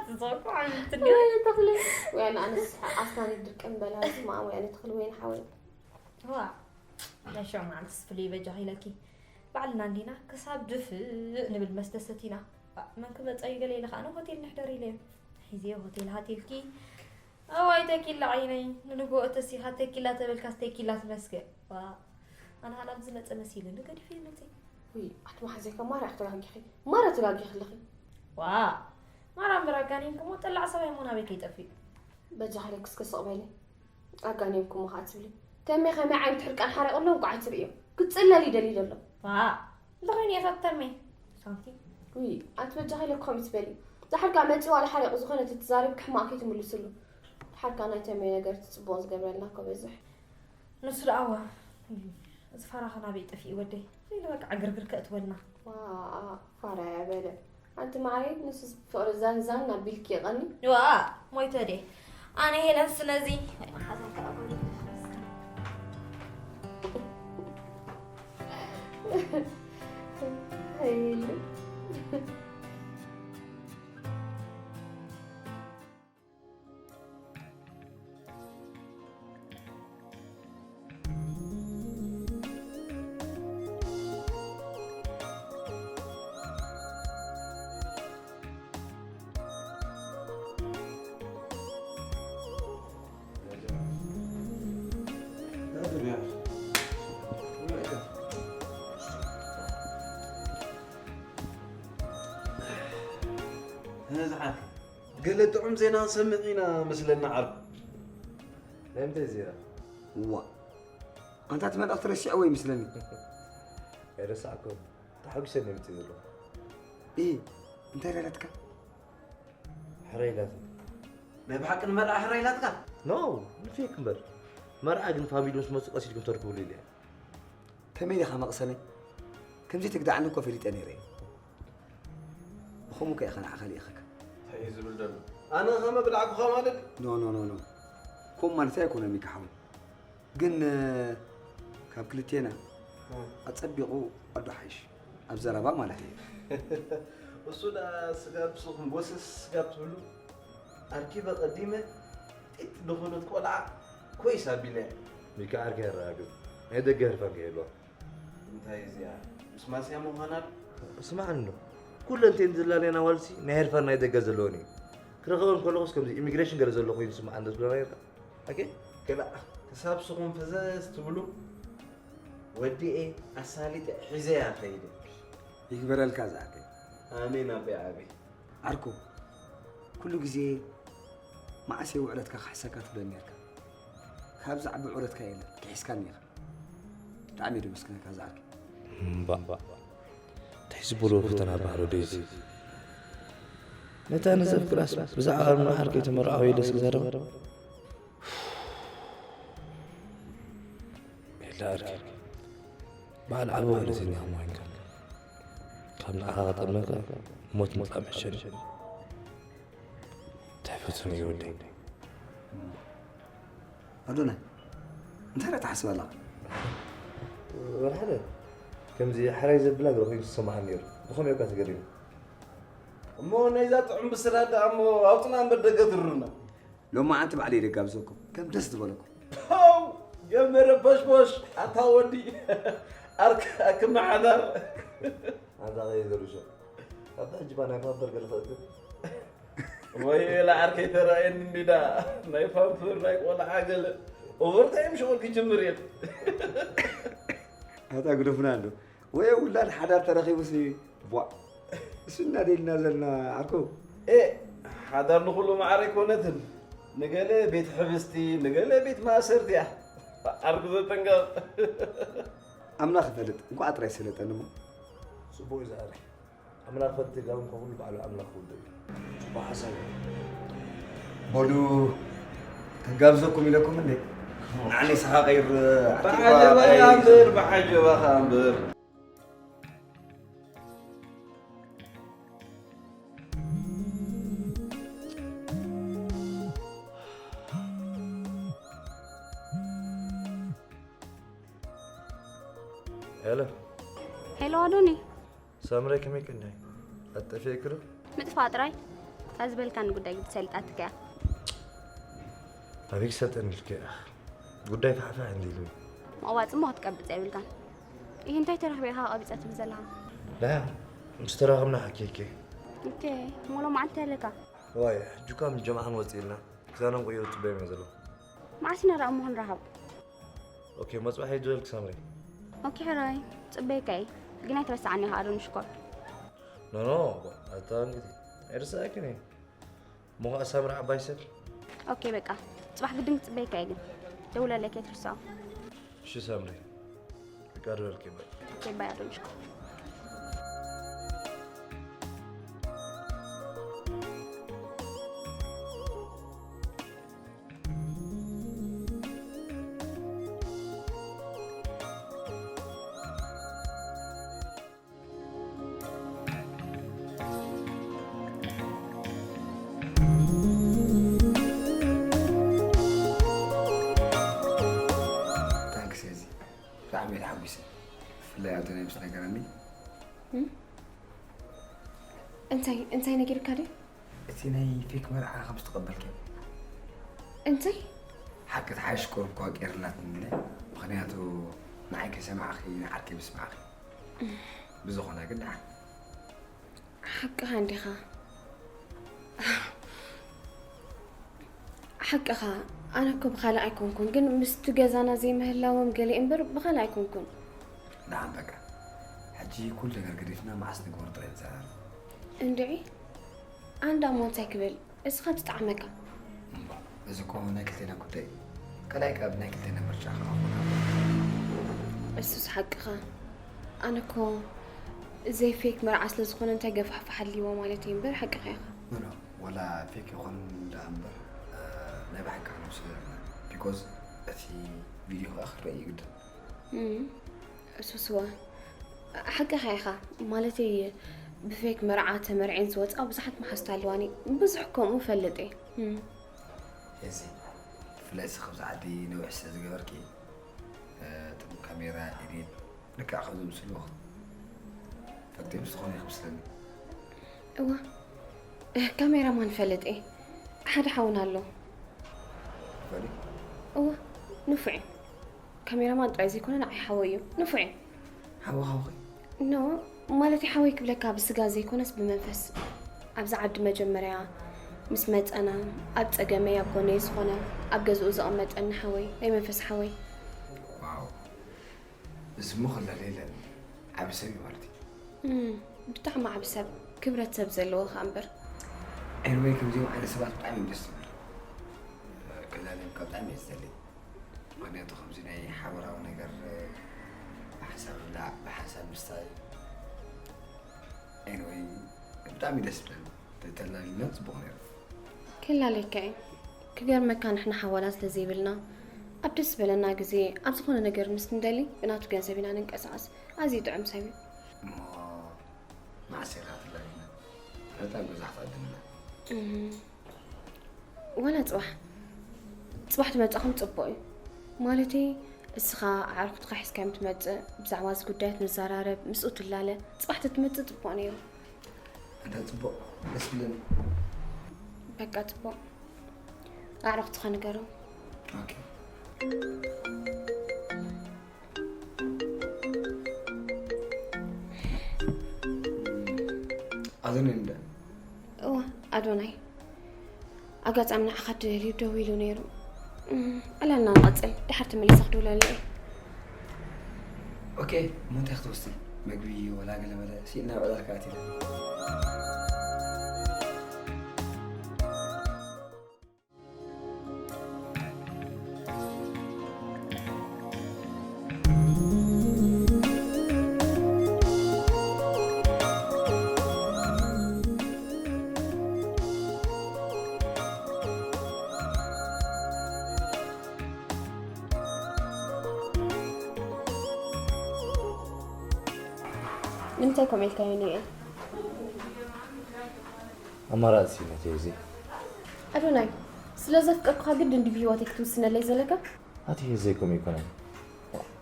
ትዘርኩ ዓሚት እንዲ ተኽሊ ወይ ኣነ ኣነስ ኣስናኒ ድርቅን በላ ስማ ወይ ኣነ ተኽሊ ወይን ሓወይ ዋ ናይ ሽዑ መዓልትስ ፍሉይ በጃኺ ኢለኪ ባዕልና እንዲና ክሳብ ድፍእ ንብል መስተ ሰቲና መን ክመፀ እዩ ገለ ኢለ ከዓ ሆቴል ንሕደር ኢለዮም ሒዘዮ ሆቴል ሃቲልኪ ኣዋይ ተኪላ ዓይነይ ንንግሆ ተሲኻ ተኪላ ተበልካስ ተኪላ ትመስገ ኣነ ኸላ ብዝመፀ መሲልኒ ገዲፈዮ መፅየ ውይ ኣቲ መሓዘይ ከ ማራ ኢኺ ተጋጊኺ ማራ ተጋጊኺ ኣለኺ ዋ ማራ እምበር ኣጋኒንክሞ ጠላዕ ሰብኣይ እሞ ናበይ ከይጠፍእ በጃ ሃለኪ እስከ ስቕ በሊ ኣጋኒንክሞ ኸዓ ትብሊ ተሜ ከመይ ዓይነት ሕርቃን ሓሪቑ ኣሎ እንኳዕ ኣይትርእዮ ክፅለል ይደሊ ዘሎ ዋ እንተኾይኑ እየ ፈተሜ ሳንቲ ውይ ኣቲ በጃኺ ኢለኪ ከምኡ ትበሊ ዛሕር ከኣ መፂኡ ዋላ ሓሪቑ ዝኾነ ተትዛረቢ ክሕማቕ ከይትምልስሉ ድሓር ከኣ ናይ ተሜ ነገር እቲ ፅቡቕ ዝገብረልና ከበዝሕ ንሱ ደኣ እዋ እዚ ፋራኸ ናበይ ጠፊኡ ወደይ ኢሉ በቃ ዕግርግር ከእትወልና ዋ ፋራ እያ በለ ኣንቲ ማዓረይ ንሱስ ፍቕሪ ዛንዛን ኣቢልኪ የቐኒ ዋ ሞይተ ድየ ኣነ ሄለን ስለዚ ናይ መሓዛን ከኣ ጎዲሉ ኣይሉ ነዚ ሓቂ ገለ ጥዑም ዜና ክንሰምዕ ኢና መስለና ዓርኩ። ናይ ምንታይ ዜና? እዋ፣ ኣንታ እቲ መልእኽቲ ረሲዕዎ ይመስለኒ። ኣይረሳዕኩን። ተሓጒሰ እየ መጺእ ዘለኹ። ኢ፣ እንታይ ኢላ ኢላትካ? ሕራይ ኢላትኒ። ናይ ብሓቂ ንመርዓ ሕራይ ኢላትካ? ኖ፣ ንፌክ እምበር። መርዓ ግን ፋሚሊ ምስ መጹ ቀስ ኢልኩም ተርክብሉ ኢለ እየ። ከመይ ዲኻ መቕሰነይ? ከምዚ ትግድዓኒ እኮ ፈሊጠ ነይረ እየ። ብኸምኡ ከ ኢኻ ንዓኻ ልኢኸካ። እንታይ እዩ ዝብል ዘሎ? ኣነ ከመ ብላዕኩኻ ማለት? ኖ፣ ኖ፣ ኖ፣ ኖ። ከምኡ ማለተይ ኣይኮነን ሚካ ሓወይ። ግን፣ እ፣ ካብ ክልቴና እ። ኣጸቢቑ ኣዱ ሓይሽ። ኣብ ዘረባ ማለት እዩ። እሱ ደኣ ስጋብ ስኹም ጎስስ ስጋብ ትብሉ ኣርኪበ ቀዲመ ጢጥ ዝኾነት ቆልዓ ኮይስ ኣቢለ። ሚካ ዓርከይ ኣረጋግጽ። ናይ ደገ ህርፋን ከይህልዋ። እንታይ እዚኣ? ምስ ማስያ ምዃና ዶ? ስማዕኒ እንዶ። ኩለን እተን ዝላለያና ዋልሲ ናይ ህርፋን ናይ ደገ ዘለወን እዩ። ክረኸበን ከለኹስ ከምዚ ኢሚግሬሽን ገለ ዘሎ ኮይኑ ዝስምዓኒ ዶ ትብለና ነርካ? ኣኬ? ገላ ክሳብ ስኹም ፈዘዝ ትብሉ ወዲኤ ኣሳሊጠ ሒዘያ ከይደ። ይግበረልካ ዝኣከ። ኣሜን ኣቤ ዓቢ። ዓርኩ፣ ኩሉ ግዜ መዓስ እየ ውዕለትካ ክሕሰካ ትብለኒ ነርካ። ካብ ዝዓቢ ውዕለትካ የለን፣ ክሒስካኒ ኢኻ። ብጣዕሚ እየ ደመስግነካ ዝዓርከይ። እምባእ። እንታይ ዝበልዎ ፈተና ባህሎ ደዚ? ነታ ነዘፍቅራስ ብዛዕባ መሓር ከይተመርዓወ ኢለ ስለ ዘረባ። ኤላ ኣርኪ። በዓል ዓቢ ወለተኛ ከም ኮይንካ። ካብ ንዓኻ ክጠመካ ሞት ምጥቃም ሕሸኒ። እንታይ ፈተኑ እዩ ወደይ? ኣዶናይ፣ እንታይ ደኣ ትሓስብ ኣለኻ? ወላ ሓደ። ከምዚ ሕራይ ዘብላ ገለ ኮይኑ ዝሰማዓኒ ነይሩ። ብኸመይ እኳ ተገሪሙ። እሞ ናይዛ ጥዑም ብስራት ደኣ እሞ ኣውፅና እምበር ደገ ትሩና። ሎማዓንቲ ባዕለይ ደጋብዘኩም፣ ከም ደስ ዝበለኩም። ፓው! ገመረ ፖሽፖሽ፣ ኣታ ወዲ። ኣርክ-፣ ኣክመሓዳር። ኣንታ ኸየ ዘርሾ። ኣብታ ሕጂ ባ ናይ ፓምፐር ገለ ፈእክብ። ወይ ኤላ ዓርከይ ተራእየኒ እንዲዳ። ናይ ፓምፐር ናይ ቆልዓ ገለ። ኦቨርታይም ሽቑል ክጅምር እየ። ኣታ ግደፉና እንዶ። ወይ ውላድ ሓዳር ተረኺቡሲ ቧ። እሱ እናደልና ዘለና ዓርኩ። ኤ፣ ሓዳር ንኹሉ ማዕረ ኣይኮነትን። ንገለ ቤት ሕብስቲ፣ ንገለ ቤት ማእሰርቲ እያ። ዓርኩ ዘጠንቀቕ። ኣምላኽ ይፈልጥ፣ እንኳዕ ጥራይ ሰለጠኒ እሞ። ጽቡቕ እዩ ዝኣሪ። ኣምላኽ ፈልቲ ጋውን ከኹሉ ባዕሉ ኣምላኽ ክውድእ እዩ። ጽቡቕ ሓሳብ እዩ። በሉ፣ ከጋብዘኩም ኢለኩም እንዴ? ንዓኒ ሰሓቐ ይር-፣ ብዓጀባኻ እምበር፣ ብዓጀባኻ እምበር። ሄሎ። ሄሎ ኣዶኒ። ሳምራይ ከመይ ቅናይ? ኣጠፊእክዶ? ምጥፋእ ጥራይ። እታ ዝበልካኒ ጉዳይ ግዲ ሰሊጣትካ እያ። ኣበይ ክሰልጠኒ ኢልኪ እያ? ጉዳይ ፋሕፋሕ እንዲሉ። መቐባጽ እሞ ክትቀብጽ የብልካን። ይህ እንታይ ተረኽበ ኢኻ ቀቢጸ ትብል ዘለኻ? ላ፣ ምስ ተራኸብና ሓኪኪ። ኦኬ፣ እሞ ሎማዓንቲ ኣለካ? ዋይ፣ ሕጂ እኳ ምስ ጀምዓ ንወጽእ ኢልና። ክዛኖም ቀይሩ ጽበዮም እየ ዘለኹ። መዓስ ኢና ደኣ እሞ ክንራኸብ? ኦኬ፣ መጽባሕ እዩ ዝበልክ ሳምሪ። ኦኬ፣ ሕራይ፣ ጽበየካ እየ። ግን ኣይትረስዓኒ ኢኻ ኣዶኒ ሽኮር። ኖ፣ ኖ፣ ኣታ እንግዲህ ኣይርስኣክን እየ። እሞ ኸኣ ሳምሪ ዓባይ ሰብ። ኦኬ፣ በቃ፣ ጽባሕ ግድን ክጽበየካ እየ ግን። ደውለለይ ከይትርስዖ። እሺ ሳምሪ፣ ይቅር በልኪ ባይ። ኦኬ፣ ባይ ኣዶኒ ሽኮር። ታንክስ እዚ ብጣዕሚ እየ ተሓጒሰ። ብፍላይ ኣዶናይ ምስ ነገረኒ። እም? እንታይ፣ እንታይ ነጊርካ ድዩ? እቲ ናይ ፌክ መርዓ ከም ዝተቐበልክዮ። እንታይ? ሓቂ ትሓይሽ ቁሩብ እኳ ቀይርላትኒ። ምኽንያቱ ንዓይ ከይሰማዕኺ ንዓርከይ ምስማዕኺ። ብዝኾነ ግን ደሓን። ሓቅኻ እንዲኻ። ሓቅኻ፣ ኣነ እኮ ብኻልእ ኣይኮንኩን፣ ግን ምስቲ ገዛና ዘይምህላዎም ገለ እምበር ብኻልእ ኣይኮንኩን። ደሓን በቃ። ሕጂ ኩሉ ነገር ገዲፍና መዓስ ንግበር ጥራይ ንዛረብ። እንድዒ፣ ኣንዳ እሞ እንታይ ክብል? እስኻ ትጥዓመካ። እምባ፣ እዚ እኮ ናይ ክልቴና ጉዳይ እዩ። ካልኣይ ካብ ናይ ክልቴና ምርጫ ከዓ ክኸውን ኣለዎ። እሱስ ሓቅኻ። ኣነ እኮ ዘይ ፌክ መርዓ ስለ ዝኾነ እንታይ ገፋሕፋሕ ኣልይዎ ማለት እዩ እምበር ሓቅኻ ኢኻ። ኖ፣ ኖ፣ ወላ ፌክ ይኹን ደኣ እምበር፣ እ፣ ናይ ብሓቂ ክንወስዶ ኣለና። ቢኮዝ እቲ ቪድዮ ከዓ ክረአ እዩ ግድን። እም፣ እሱስ እወ። ሓቅኻ ኢኻ። ማለተይ ብፌክ መርዓ ተመርዕየን ዝወፃ ብዙሓት መሓዝቲ ኣለዋኒ። ብዙሕ ከምኡ እፈልጥ እየ። እም። እዚ ብፍላይ እስኺ ኣብዚ ዓዲ ነዊሕ ስለ ዝገበርኪ፣ እ፣ እቶም ካሜራ ኤዲት ልክዕ ከምዚ ምስልዎ ፈጢም ዝኾነ ይኽብስለኒ። እዋ፣ እ፣ ካሜራማን ፈልጥ እየ። ሓደ ሓውና ኣሎ። ፈሊ? እዋ፣ ንፉዕ እዩ። ካሜራማን ጥራይ ዘይኮነ ንዓይ ሓወይ እዩ። ንፉዕ እዩ። ሓወኻ ኸ? ኖ፣ ማለተይ ሓወይ ክብለካ ብስጋ ዘይኮነስ ብመንፈስ። ኣብዚ ዓዲ መጀመርያ ምስ መጸና፣ ኣብ ጸገመይ ኣብ ጎነይ ዝኾነ፣ ኣብ ገዝኡ ዘቐመጠኒ ሓወይ፣ ናይ መንፈስ ሓወይ። ዋው። እዚ እሞ ክላለ የለን። ዓቢ ሰብ እዩ ማለት እዩ። እም፣ ብጣዕሚ ዓቢ ሰብ፣ ክብረት ሰብ ዘለዎ ኸኣ እምበር። ኤኒወይ፣ ከምዚኦም ዓይነት ሰባት ብጣዕሚ እዮም ደስ ዝብሉ። ክላለዮም ካብ ብጣዕሚ እየ ዝደሊ። ምኽንያቱ ከምዚ ናይ ሓበራዊ ነገር፣ ብሓሳብ ምብላዕ፣ ብሓሳብ ምስታይ። ኤኒወይ፣ ብጣዕሚ ደስ ዝብለኒ። ተተላሊልና ጽቡቕ ነይሩ። ክላለየካ እዩ። ክገርመካ ንሕና ሓዋላ ስለ ዘይብልና፣ ኣብ ደስ ዝበለና ግዜ፣ ኣብ ዝኾነ ነገር ምስ ንደሊ፣ ብናቱ ገንዘብ ኢና ንንቀሳቐስ። ኣዝዩ ጥዑም ሰብ እዩ። እሞ መዓስ ኢኻ ትላልና? ነታ ገዛ ክትዕድምና። እም፣ ዋላ ጽባሕ። ጽባሕ ትመጻኹም ጽቡቕ እዩ። ማለተይ፣ እስኻ ኣዕሩኽትኻ ሒዝካዮም ትመጽእ፣ ብዛዕባ እዚ ጉዳያት ንዘራረብ፣ ምስኡ ትላለ፣ ጽባሕ ተትመጽእ ጽቡቕ ነይሩ። እንተ ጽቡቕ፣ ደስ ብለኒ። በቃ ጽቡቕ። ኣዕሩኽትኻ ንገሮም። ኦኬ። ኣዶናይ እንደ እዋ፣ ኣዶናይ። ኣጋጣሚ ንዓኻ ደልዩ ደዊሉ ነይሩ። እም፣ ዕላልና ንቐጽል። ድሓር ተመሊሰ ክድውለሉ እየ። ኦኬ፣ እሞ እንታይ ክትወስዲ? መግቢ ወላ ገለ መለ? ስኢልና ብዕላል ከኣት ኢለ። ንምንታይ ከምኡ ኢልካዮ ኒኤ? ኣማራጺ ነቲ እዚ። ኣዶናይ፣ ስለ ዘፍቀርኩኻ ግድን ድዩ ብህይወተይ ክትውስነለይ ዘለካ? ኣቲ ህይወት ዘይኮም ኣይኮነን።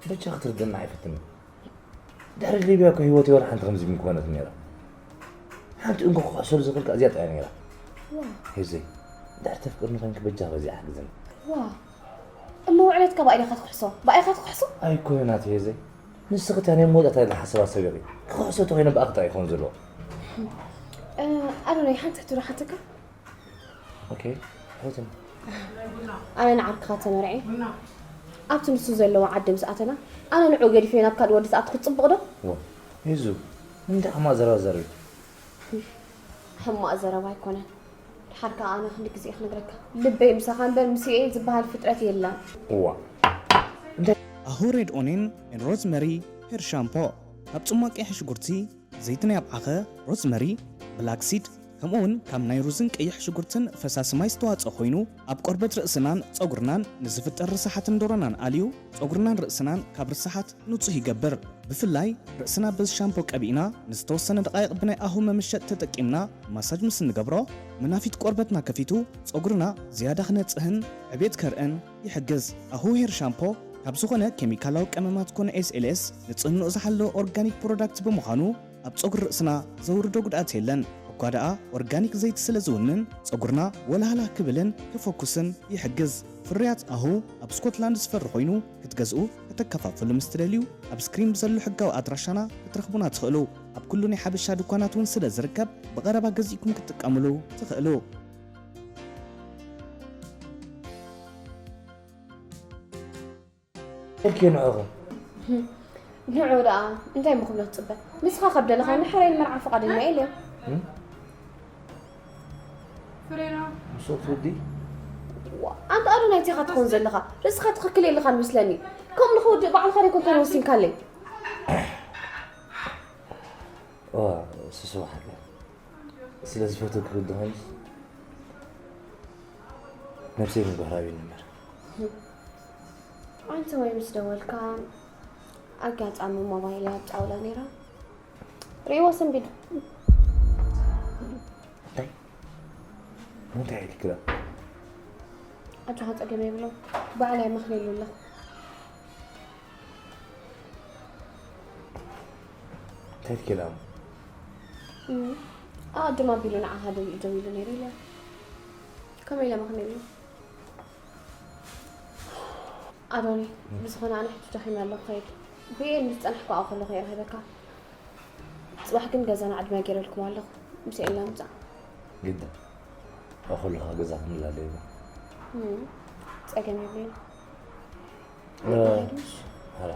በጃ ክትርድእና ኣይፈትን። ድሕሪ ሊብያ እኮ ህይወተይ ወላ ሓንቲ ከምዚ ምኮነት ነይራ። ሓንቲ እንኮ ክሕሰሉ ዝኽእልካ እዚኣ ጥራይ ነይራ። ዋ። ህይወት ዘይ፣ ድሕሪ ተፍቅርኒ ኮንኪ በጃ በዚኣ ሓግዝኒ። ዋ። እሞ ውዕለትካ ብኣይ ዲኻ ትክሕሶ? ብኣይ ኢኻ ትክሕሶ? ኣይኮነን ኣቲ ህይወት ዘይ። ንስኺ እታ ናይ መወዳእታ ኢልኪ ሓሳብ ኣሰቢኺ። ክኽሕሶ ተኾይነ ብኣኺ ጥራይ ይኸውን ዘለዎ። እ፣ ኣዶናይ፣ ሓንቲ ሕቶ ዶ ሓተካ? ኦኬ፣ ሕተትኒ። ኣነ ንዓርክኻ ተመርዕየ ኣብቲ ንሱ ዘለዎ ዓዲ ምስ ኣተና፣ ኣነ ንዕኡ ገዲፈ ናብ ካልእ ወዲ ዝኣትኹ ጽቡቕ ዶ? ዋ፣ ሄዙ፣ እንታይ ሕማቕ ዘረባ ዘረቢ? ሕማቕ ዘረባ ኣይኮነን። ድሓር ከኣ ኣነ ክንዲ ግዜ ክነግረካ። ልበይ ምሳኻ እምበር ምስኤ ዝበሃል ፍጥረት የለን። እዋ። እንታይ? ኣሁ ሬድ ኦኔን ኤን ሮዝመሪ ሄር ሻምፖ። ካብ ጽሟቕ ቀይሕ ሽጉርቲ፣ ዘይቲ ናይ ኣብዓኸ፣ ሮዝመሪ፣ ብላክ ሲድ፣ ከምኡ እውን ካብ ናይ ሩዝን ቀይሕ ሽጉርትን ፈሳሲ ማይ ዝተዋጽኦ ኮይኑ፣ ኣብ ቆርበት ርእስናን ጸጉርናን ንዝፍጠር ርሳሓትን ዶሮናን ኣልዩ፣ ጸጉርናን ርእስናን ካብ ርሳሓት ንጹህ ይገብር። ብፍላይ ርእስና በዚ ሻምፖ ቀቢእና ንዝተወሰነ ደቓይቕ ብናይ ኣሁ መመሸጥ ተጠቂምና ማሳጅ ምስ እንገብሮ፣ መናፊት ቆርበትና ከፊቱ ጸጉርና ዝያዳ ክነጽህን ዕቤት ከርእን ይሕግዝ። ኣሁ ሄር ሻምፖ ካብ ዝኾነ ኬሚካላዊ ቀመማት ኮነ ኤስ ኤል ኤስ ንጽህንኡ ዝሓለወ ኦርጋኒክ ፕሮዳክት ብምዃኑ ኣብ ጸጉሪ ርእስና ዘውርዶ ጉድኣት የለን። እኳ ደኣ ኦርጋኒክ ዘይቲ ስለ ዝውንን ጸጉርና ወላህላ ክብልን ክፈኩስን ይሕግዝ። ፍርያት ኣሁ ኣብ ስኮትላንድ ዝፈሪ ኮይኑ ክትገዝኡ ከተከፋፍሉ ምስ ትደልዩ ኣብ ስክሪን ብዘሎ ሕጋዊ ኣድራሻና ክትረኽቡና ትኽእሉ። ኣብ ኩሉ ናይ ሓበሻ ድኳናት እውን ስለ ዝርከብ ብቐረባ ገዚእኩም ክትጥቀምሉ ትኽእሉ። ኢልኪ ንዕኹም። ንዑ ደኣ እንታይ እሞ ክብሎ ትጽበ? ንስኻ ካብ ደለኻ ንሕራይ ንመርዓ ፍቓደኛ እየ ኢለዮ። እም? ፍሬና። ምስ ትወዲ ኣንተ ኣዶናይ ቲኻ ትኾን ዘለኻ ርእስኻ ትኽክል የለኻ መስለኒ። ከም ንኽውድእ ባዕልኻ ደይ ኮንካ ወሲንካለይ። ስስባሓለ ስለ ዝፈትወኪ ክብድኸንስ ነብሰይ ምግባር ኣብኒ እምበር። ኣንተ ወይ ምስ ደወልካ ኣጋጣሚ ሞባይል ኣብ ጣውላ ነይራ። ርእይዎ ሰንቢዱ። እንታይ እንታይ ኢልክላ? ኣጆኻ ጸገም የብሎ። ባዕላይ መኽለሉ ኣለኹ። እንታይ ኢልክላ? ኣቐድም ኣቢሉ ንዓኻ ደው ኢሉ ነይሩ ኢለ። ከመይ ኢለ መኽለሉ? ኣዶኒ፣ ብዝኾነ ኣነ ሕጂ ደኺመ ኣለኹ፣ ከይድ። ብኤል ምስ ጸናሕኩ ኣብኡ ከለኹ እየ ረኺበካ። ጽባሕ ግን ገዛና ዕድመ ገይረልኩም ኣለኹ። ምስ ኤላ ምጻእ። ግዲ ኣኹልኻ ገዛ ክንላለዩ። እም፣ ጸገም የብሉን። እ፣ ኣይኮነሽ? ኧረ፣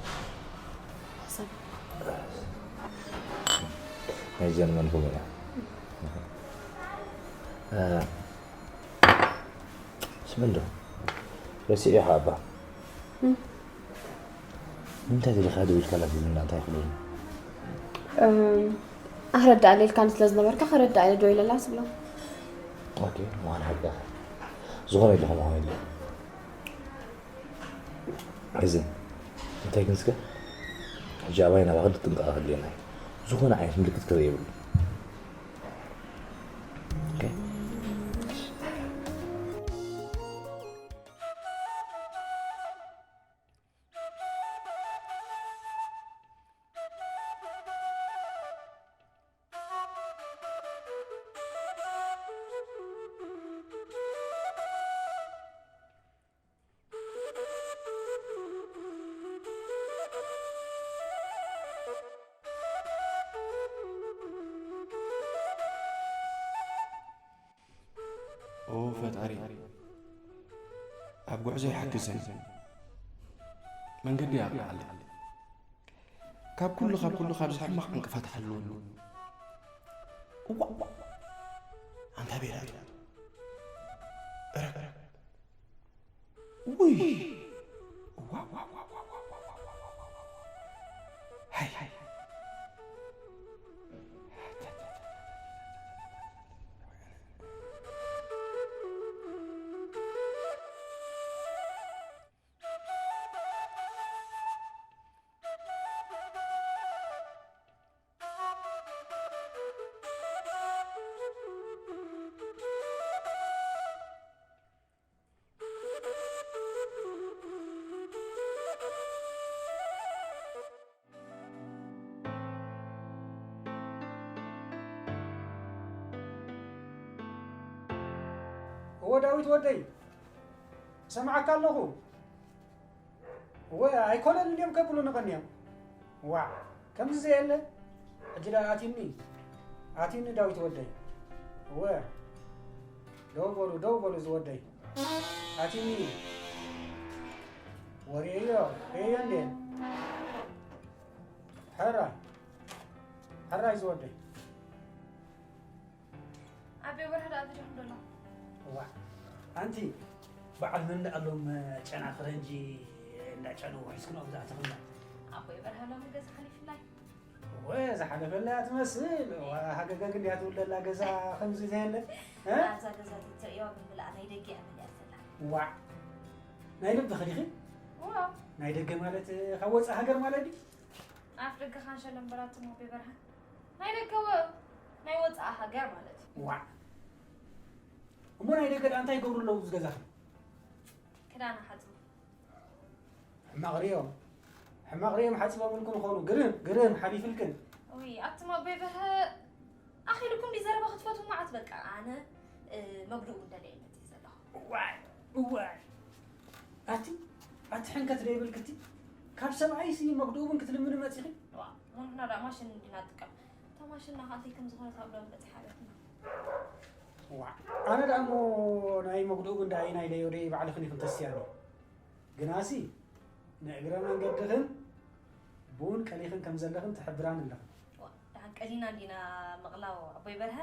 ሓሳብ። ናይ ጀርመን ፎም እያ። እ፣ ስምን ዶ ረሲዑ ኢኻ ኣባ? እም። ንምንታይ ደሊኻ ደው ኢልካላ ፊልም እንታይ ክብሉኒ? እም፣ ኣኽረዳእ ኢልካኒ ስለ ዝነበርካ ከረዳእ ኢለ ደው ኢለላ ስብሎ። ኦኬ፣ ምዃን ሓቅኻ። ዝኾነ ኢሉ ከምኡ ኢሉ። እዚ እንታይ ግን እስከ ሕጂ ኣባይ ናባኻ ጥንቃቐ ክድልየና እዩ። ዝኾነ ዓይነት ምልክት ክርኢ የብሉ። ኦኬ። ኦ ፈጣሪ፣ ኣብ ጉዕዞ ይሓግዘን፣ መንገዲ ያብርሃለይ። ካብ ኩሉ ካብ ኩሉ ካብዚ ሕማቕ ዕንቅፋት ሓልወኒ። እዋ፣ ኣንታ ቤላ፣ እረ፣ ውይ፣ እዋ፣ እዋ፣ እዋ፣ እዋ፣ እዋ፣ እዋ፣ እዋ፣ እዋ፣ እዋ፣ እዋ፣ ሃይ፣ ሃይ። እወ ዳዊት ወደይ፣ እሰምዓካ ኣለኹ። እወ ኣይኮነን እንድዮም ከብሉኒ ቀንዮም። ዋዕ፣ ከምዚ ዘየለ። ሕጂ ደኣ ኣቲኒ፣ ኣቲኒ ዳዊት ወደይ። እወ፣ ደው በሉ፣ ደው በሉ ዝወደይ። ኣቲኒ፣ ወሬዮ፣ ሬዮ እንዴ? ሕራይ፣ ሕራይ ዝወደይ። ኣቤ በርሀ ደኣ ተደኹም ደሎ። ዋዕ፣ ኣንቲ በዓል መን ደኣ ኣሎም ጨና ፈረንጂ እንዳጨኑ ሒዝክንኦም ዝኣተኽና? ኣቦይ በርሀ ሎሚ ገዛ ሓሊፍላይ። እወ፣ ዝሓለፈላ እያ ትመስል። ዋ፣ ሃገገግ እንድያ ትብለላ ገዛ ከምዚ ዘየለ። እ? ኣብዛ ገዛ ትርእዮ ብምልኣ ናይ ደገ እያ መሊኣትላ። ዋዕ፣ ናይ ልብኺ ዲኺ? እወ። ናይ ደገ ማለት ካብ ወፃእ ሃገር ማለት ድዩ? ኣፍ ደገ ካንሸሎ እምበር ኣቱም ኣቦ ይበርሃ። ናይ ደገ ወ-፣ ናይ ወጻኢ ሃገር ማለት እዩ። ዋዕ። እሞ ናይ ደገ ደኣ እንታይ ይገብሩ ኣለዉ ኣብዚ ገዛኺ? ክዳን ሓጽቡ። ሕማቕ ርእዮም። ሕማቕ ርእዮም ሓጺቦምልክን ይኾኑ። ግርም፣ ግርም ሓሊፍልክን። ውይ፣ ኣቱም ኣቦ ይበርሀ ኣኺሉኩም ድዩ ዘረባ ክትፈትዉ መዓት በቃ። ኣነ፣ እ፣ መግድኡ እንደለ እየ መጺእ ዘለኹ። እዋይ፣ እዋይ። ኣቲ፣ ኣቲ ሕንከት ዶ ይብልክቲ? ካብ ሰብኣይሲ መግድኡ እውን ክትልምኒ መጺኺ? ዋ፣ እሞ ንሕና ደኣ ማሽን እንዲና ንጥቀም። እታ ማሽንና ከኣ እንታይ ከም ዝኾነት ኣብ ሎሚ በጺሓ ኣበትና። ዋ፣ ኣነ ደኣ እሞ ናይ መግድኡ ጉዳይ ናይ ለዮደይ ባዕልኽን ኢኽን ተስትያኒ። ግናሲ፣ ንእግረ መንገድኽን ቡን ቀሊኽን ከም ዘለኽን ትሕብራኒ ኣለኽን። ዋ፣ ደሓን ቀሊና እንዲና ምቕላው ኣቦይ በርሀ፣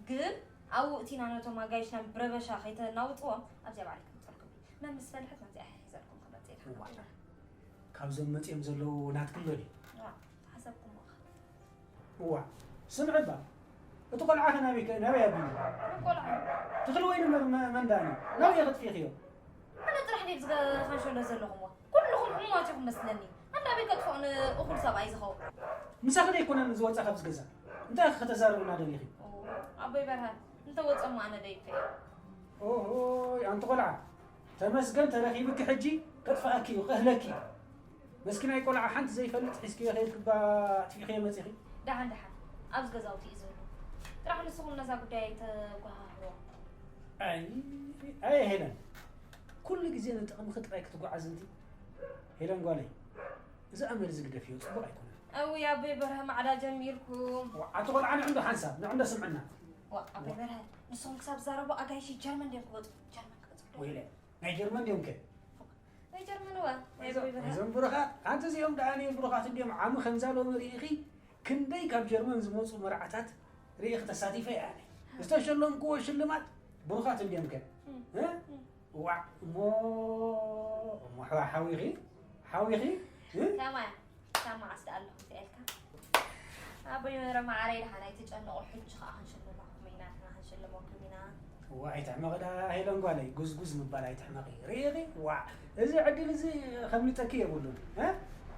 ግን ኣብኡ እቲና ነቶም ኣጋይሽና ብረበሻ ከይተናውፅዎም ኣብዚኣ ባዕለይ ክምፀልኩም። መን ምስ ፈለሐት ናብዚኣ ሒዘልኩም ክመፅእ እየ። እዋ። ካብዞም መፂኦም ዘለዉ ናትኩም ዶ ድዩ? እዋ፣ ሓሰብኩምዎ ኸ? እዋ፣ ስምዒ እባ፣ እቲ ቆልዓ ከ ናበይ ከ-፣ ናበይ ኣቢሉ? ቆልዓ። ትኽሊ ወይኒ መ-፣ መ-፣ መንዳኒ፣ ናበይ ከጥፊእኽዮ? ኣነ ጥራሕ ድየ ዝገ-፣ ኻንሸሎ ዘለኹምዎ? ኩልኹም ሕሙማት ኢኹም መስለኒ። ኣነ ኣበይ ከጥፍኦ ንእኹል ሰብኣይ ዝኸውን? ምሳኺ ዶ ኣይኮነን ዝወፃ ካብዚ ገዛ? እንታይ ኢኺ ከተዛርብና ደሊኺ? ኦ፣ ኣቦይ በርሃ፣ እንተወፀሞ ኣነ ዶ ይብከ እየ? ኦሆይ፣ ኣንቲ ቆልዓ፣ ተመስገን ተረኺብኪ ሕጂ፣ ከጥፍኣኪ እዩ፣ ከህለኪ። መስኪናይ ቆልዓ ሓንቲ ዘይፈልጥ ሒዝክዮ ከይድኪ እባ ኣጥፊእኽዮ መፂኺ። ደሓን ደሓን፣ ኣብዚ ገዛውቲ እዩ ዘሎ። ጥራሕ ንስኹም ነዛ ጉዳይ ኣይተጓሃህርዎ። ኣይ፣ ኣየ ሄለን፣ ኩሉ ግዜ ንጥቕምኺ ጥራይ ክትጓዓዝ እንዲ። ሄለን ጓለይ፣ እዚ ኣመል እዚ ግደፍዮ፣ ጽቡቕ ኣይኮነን። እውይ ኣቦይ በርሀ ማዕዳ ጀሚርኩም። ዋ፣ ኣቲ ቆልዓ ንዕንዶ ሓንሳብ፣ ንዕንዶ ስምዕና። ዋ፣ ኣቦይ በርሀ፣ ንስኹም ክሳብ ትዛረቡ ኣጋይሽ ጀርመን ድዮም ክወጹ? ጀርመን ክወጹ። ወይለ፣ ናይ ጀርመን ድዮም ከ? ናይ ጀርመን እዋ፣ ናይ ኣቦይ በርሀ። እዞም ብሩኻት፣ ኣንቲ እዚኦም ደኣ እኔ ብሩኻት እንዲዮም ዓሚ ከምዛ ሎሚ ርኢኺ፣ ክንደይ ካብ ጀርመን ዝመጹ መርዓታት ርኢኺ ተሳቲፈ እየ ኣነ። ዝተሸለምክዎ ሽልማት ብሩኻት እንዲዮም ከ? እም፣ እ? እም። ዋዕ እሞ፣ እሞ ሓዋ-፣ ሓዊኺ? ሓዊኺ? እ? ከማይ፣ ካብ መዓስ ደኣ ኣለኹ እንታይ ኢልካ? ኣቦይ መረ ማዓረይ ደሓን ኣይትጨነቑ፣ ሕጂ ኸኣ ክንሽልመኩም ኢና፣ ንሕና ክንሽልመኩም ኢና። ዋዕ ኣይትሕመቒ ደኣ ሄለን ጓለይ፣ ጉዝጉዝ ምባል ኣይትሕመቒ። ርኢኺ? ዋዕ፣ እዚ ዕድል እዚ ከምልጠኪ የብሉን። እ?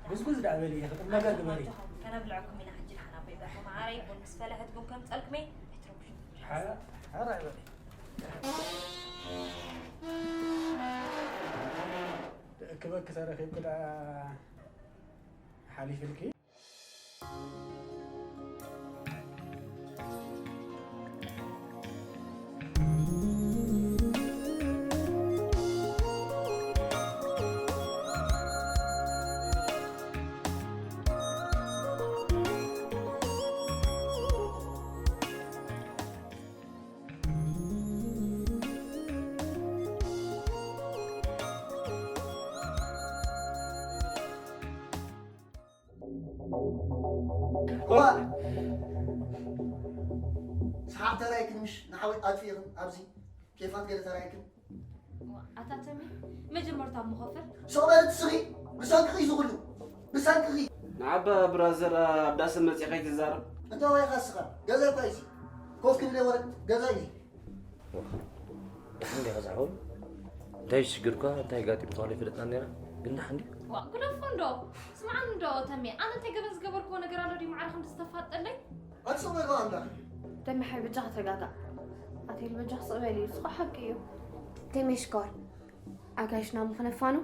ጉዝጉዝ ደኣ በሊ ኢኺ፣ ቁም ነገር ግበሪ። ከነብልዐኩም ኢና ሕጂ ደሓን ኣቦይ በርሀ ማዓረይ፣ ቡን ምስ ፈለሐት ቡን ከምጸልኩም እየ፣ ኣይትረብሹ። ሓ-፣ ሓራይ በሊ። ክበኪ ተረኺብኪ ደኣ ሓሊፍልኪ። እዋ! ሰሓቕ ተራእይክን ምሽ ንሓወይ ኣጥፊእኽን ኣብዚ ኬፋት ገለ ተራእይክን። እዋ፣ ኣታ ተሜ፣ መጀመርታ እሞ ኸፍር። ስቕ በሊ ትስኺ፣ ብሰንክኺ እዩ ዝኹሉ፣ ብሰንክኺ። ንዓባ ብራዘር ኣብ ዳስ መጺኻ ኣይትዛረብ። እንታይ ዋይኻ እስኻ? ገዛ እኳ እዩ። ኮፍ ክብል ወረድ ገዛ እዩ። ደሓን ዲኻ ዝሓወይ? እንታይ ሽግርካ? እንታይ ጋጢምካ? ኣይፈለጥናን ነይራ። ግን ደሓን ድዩ? ዋ፣ ግደፎ እንዶ። ስምዓኒ እንዶ ተሜ፣ ኣነ እንታይ ገበን ዝገበርክዎ ነገር ኣሎ ድዩ ማዕረ ክንዲ ዝተፋጠለይ? ኣቲ ሰብኣይ ከኣ ኣምላኽ። ተሜ ሓይ በጃኻ ተረጋጋእ። ኣቲ ሄሉ በጃኺ ስቕ በሊ፣ እዚ ኸኣ ሓቂ እዩ። ተሜ ሽኮር፣ ኣጋይሽና እሞ ክነፋኑ፣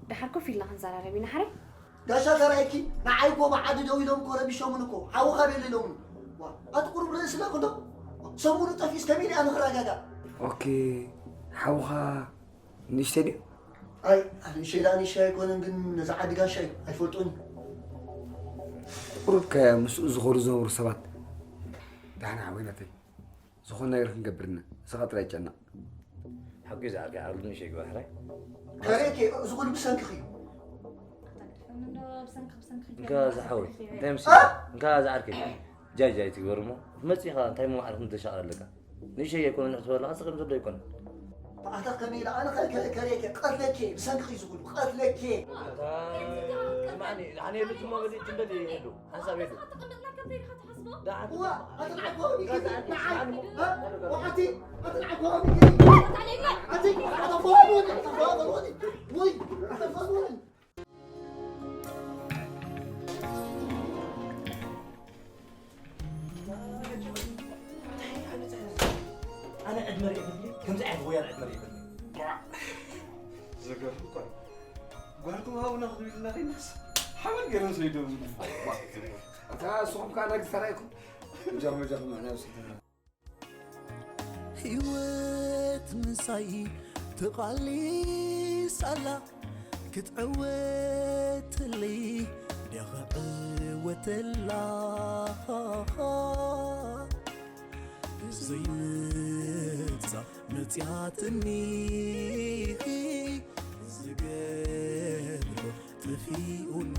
ደሓር ኮፍ ኢልና ክንዘራረብ ኢና ሓራይ። ጋሻ ተራይኪ፣ ንዓይ እኮ ብዓዲ ደው ኢሎም እኮ ረቢሾምን እኮ። ሓውኻ ቤለ ኢሎምን። ዋ፣ ኣቲ ቁሩብ ርእሲ ለክ እንዶ። ሰሙኑ ጠፊእስ ከመይ ኢለ ኣነ ክረጋጋእ? ኦኬ፣ ሓውኻ ንእሽተይ ድዩ? ኣይ፣ ኣነ ንእሽተይ ደኣ ንእሽተይ ኣይኮነን፣ ግን ነዛ ዓዲ ጋሻ እዩ። ኣይፈልጦን እዩ። ቁሩብ ከ ምስኡ ዝኾኑ ዝነብሩ ሰባት። ደሓን ሓወይ ናተይ። ዝኾነ ነገር ክንገብር ኢና። ንስኻ ጥራይ ጨነቕ። ሓቂ ዝዓርከይ፣ ዓብዱ ንእሽተይ ግባ ሕራይ። ከሬኬ፣ እዚ ኩሉ ብሰንክኺ እዩ። እንካ ዝሓወይ፣ እንታይ ምስ እ? እንካ ዝዓርከይ፣ ጃይ ጃይ ትግበር እሞ፣ መጺኻ እንታይ መማዕርክ ምተሻቕ ኣለካ? ንእሽተይ ኣይኮነን ንሕስበሉ፣ ኣስኸም ዘሎ ኣይኮነን። ኣታ ከመይ ኢለ ኣነ ከ-፣ ከ-፣ ከሬኬ፣ ቀትለኬ፣ ብሰንክኺ እዩ እዚ ኩሉ፣ ቀትለኬ። ኣታ፣ ስማዕኒ፣ ኣነ የብልኩ መበሊ ትንበል ይሄዱ፣ ሓንሳብ ሄዱ። ኣታ ተቐመጥና ከም ዘይርኻ ትሓስቦ? እዋ፣ ኣቲ ንዓይ ኮ-፣ ንዓይ፣ እ? ወሓቲ፣ ኣቲ ንዓይ ኮ-፣ ኣቲ፣ ኣቲ ፈወሉኒ፣ ኣቲ ፈወሉኒ፣ ውይ፣ ኣቲ ፈወሉኒ። ኣነ ዕድመ ርኢኹ ድዩ? ከምዚ ዓይነት ወያል ዕድመ ርኢኹ ድዩ? ዘገርም እኮ እዩ። ጓልኩም ሃቡና ክትብልና ከይናስ ሓመድ ገይሮም ሰይዶም። እታ ንስኹም ከኣ ነግር ተራእይኩም። እጃኹም፣ እጃኹም፣ ንሕና ወሲድና። ህይወት ምሳይ ትቓሊስ ኣላ፣ ክትዕወትለይ ድያ ክዕወተላ? ዘይመጻ መጽያትኒ፣ ዝገብሮ ጠፊኡኒ፣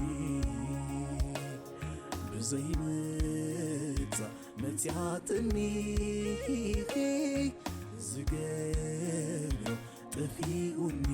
ብዘይመጻ መጺኣትኒ ዝገብሮ ጠፊኡኒ።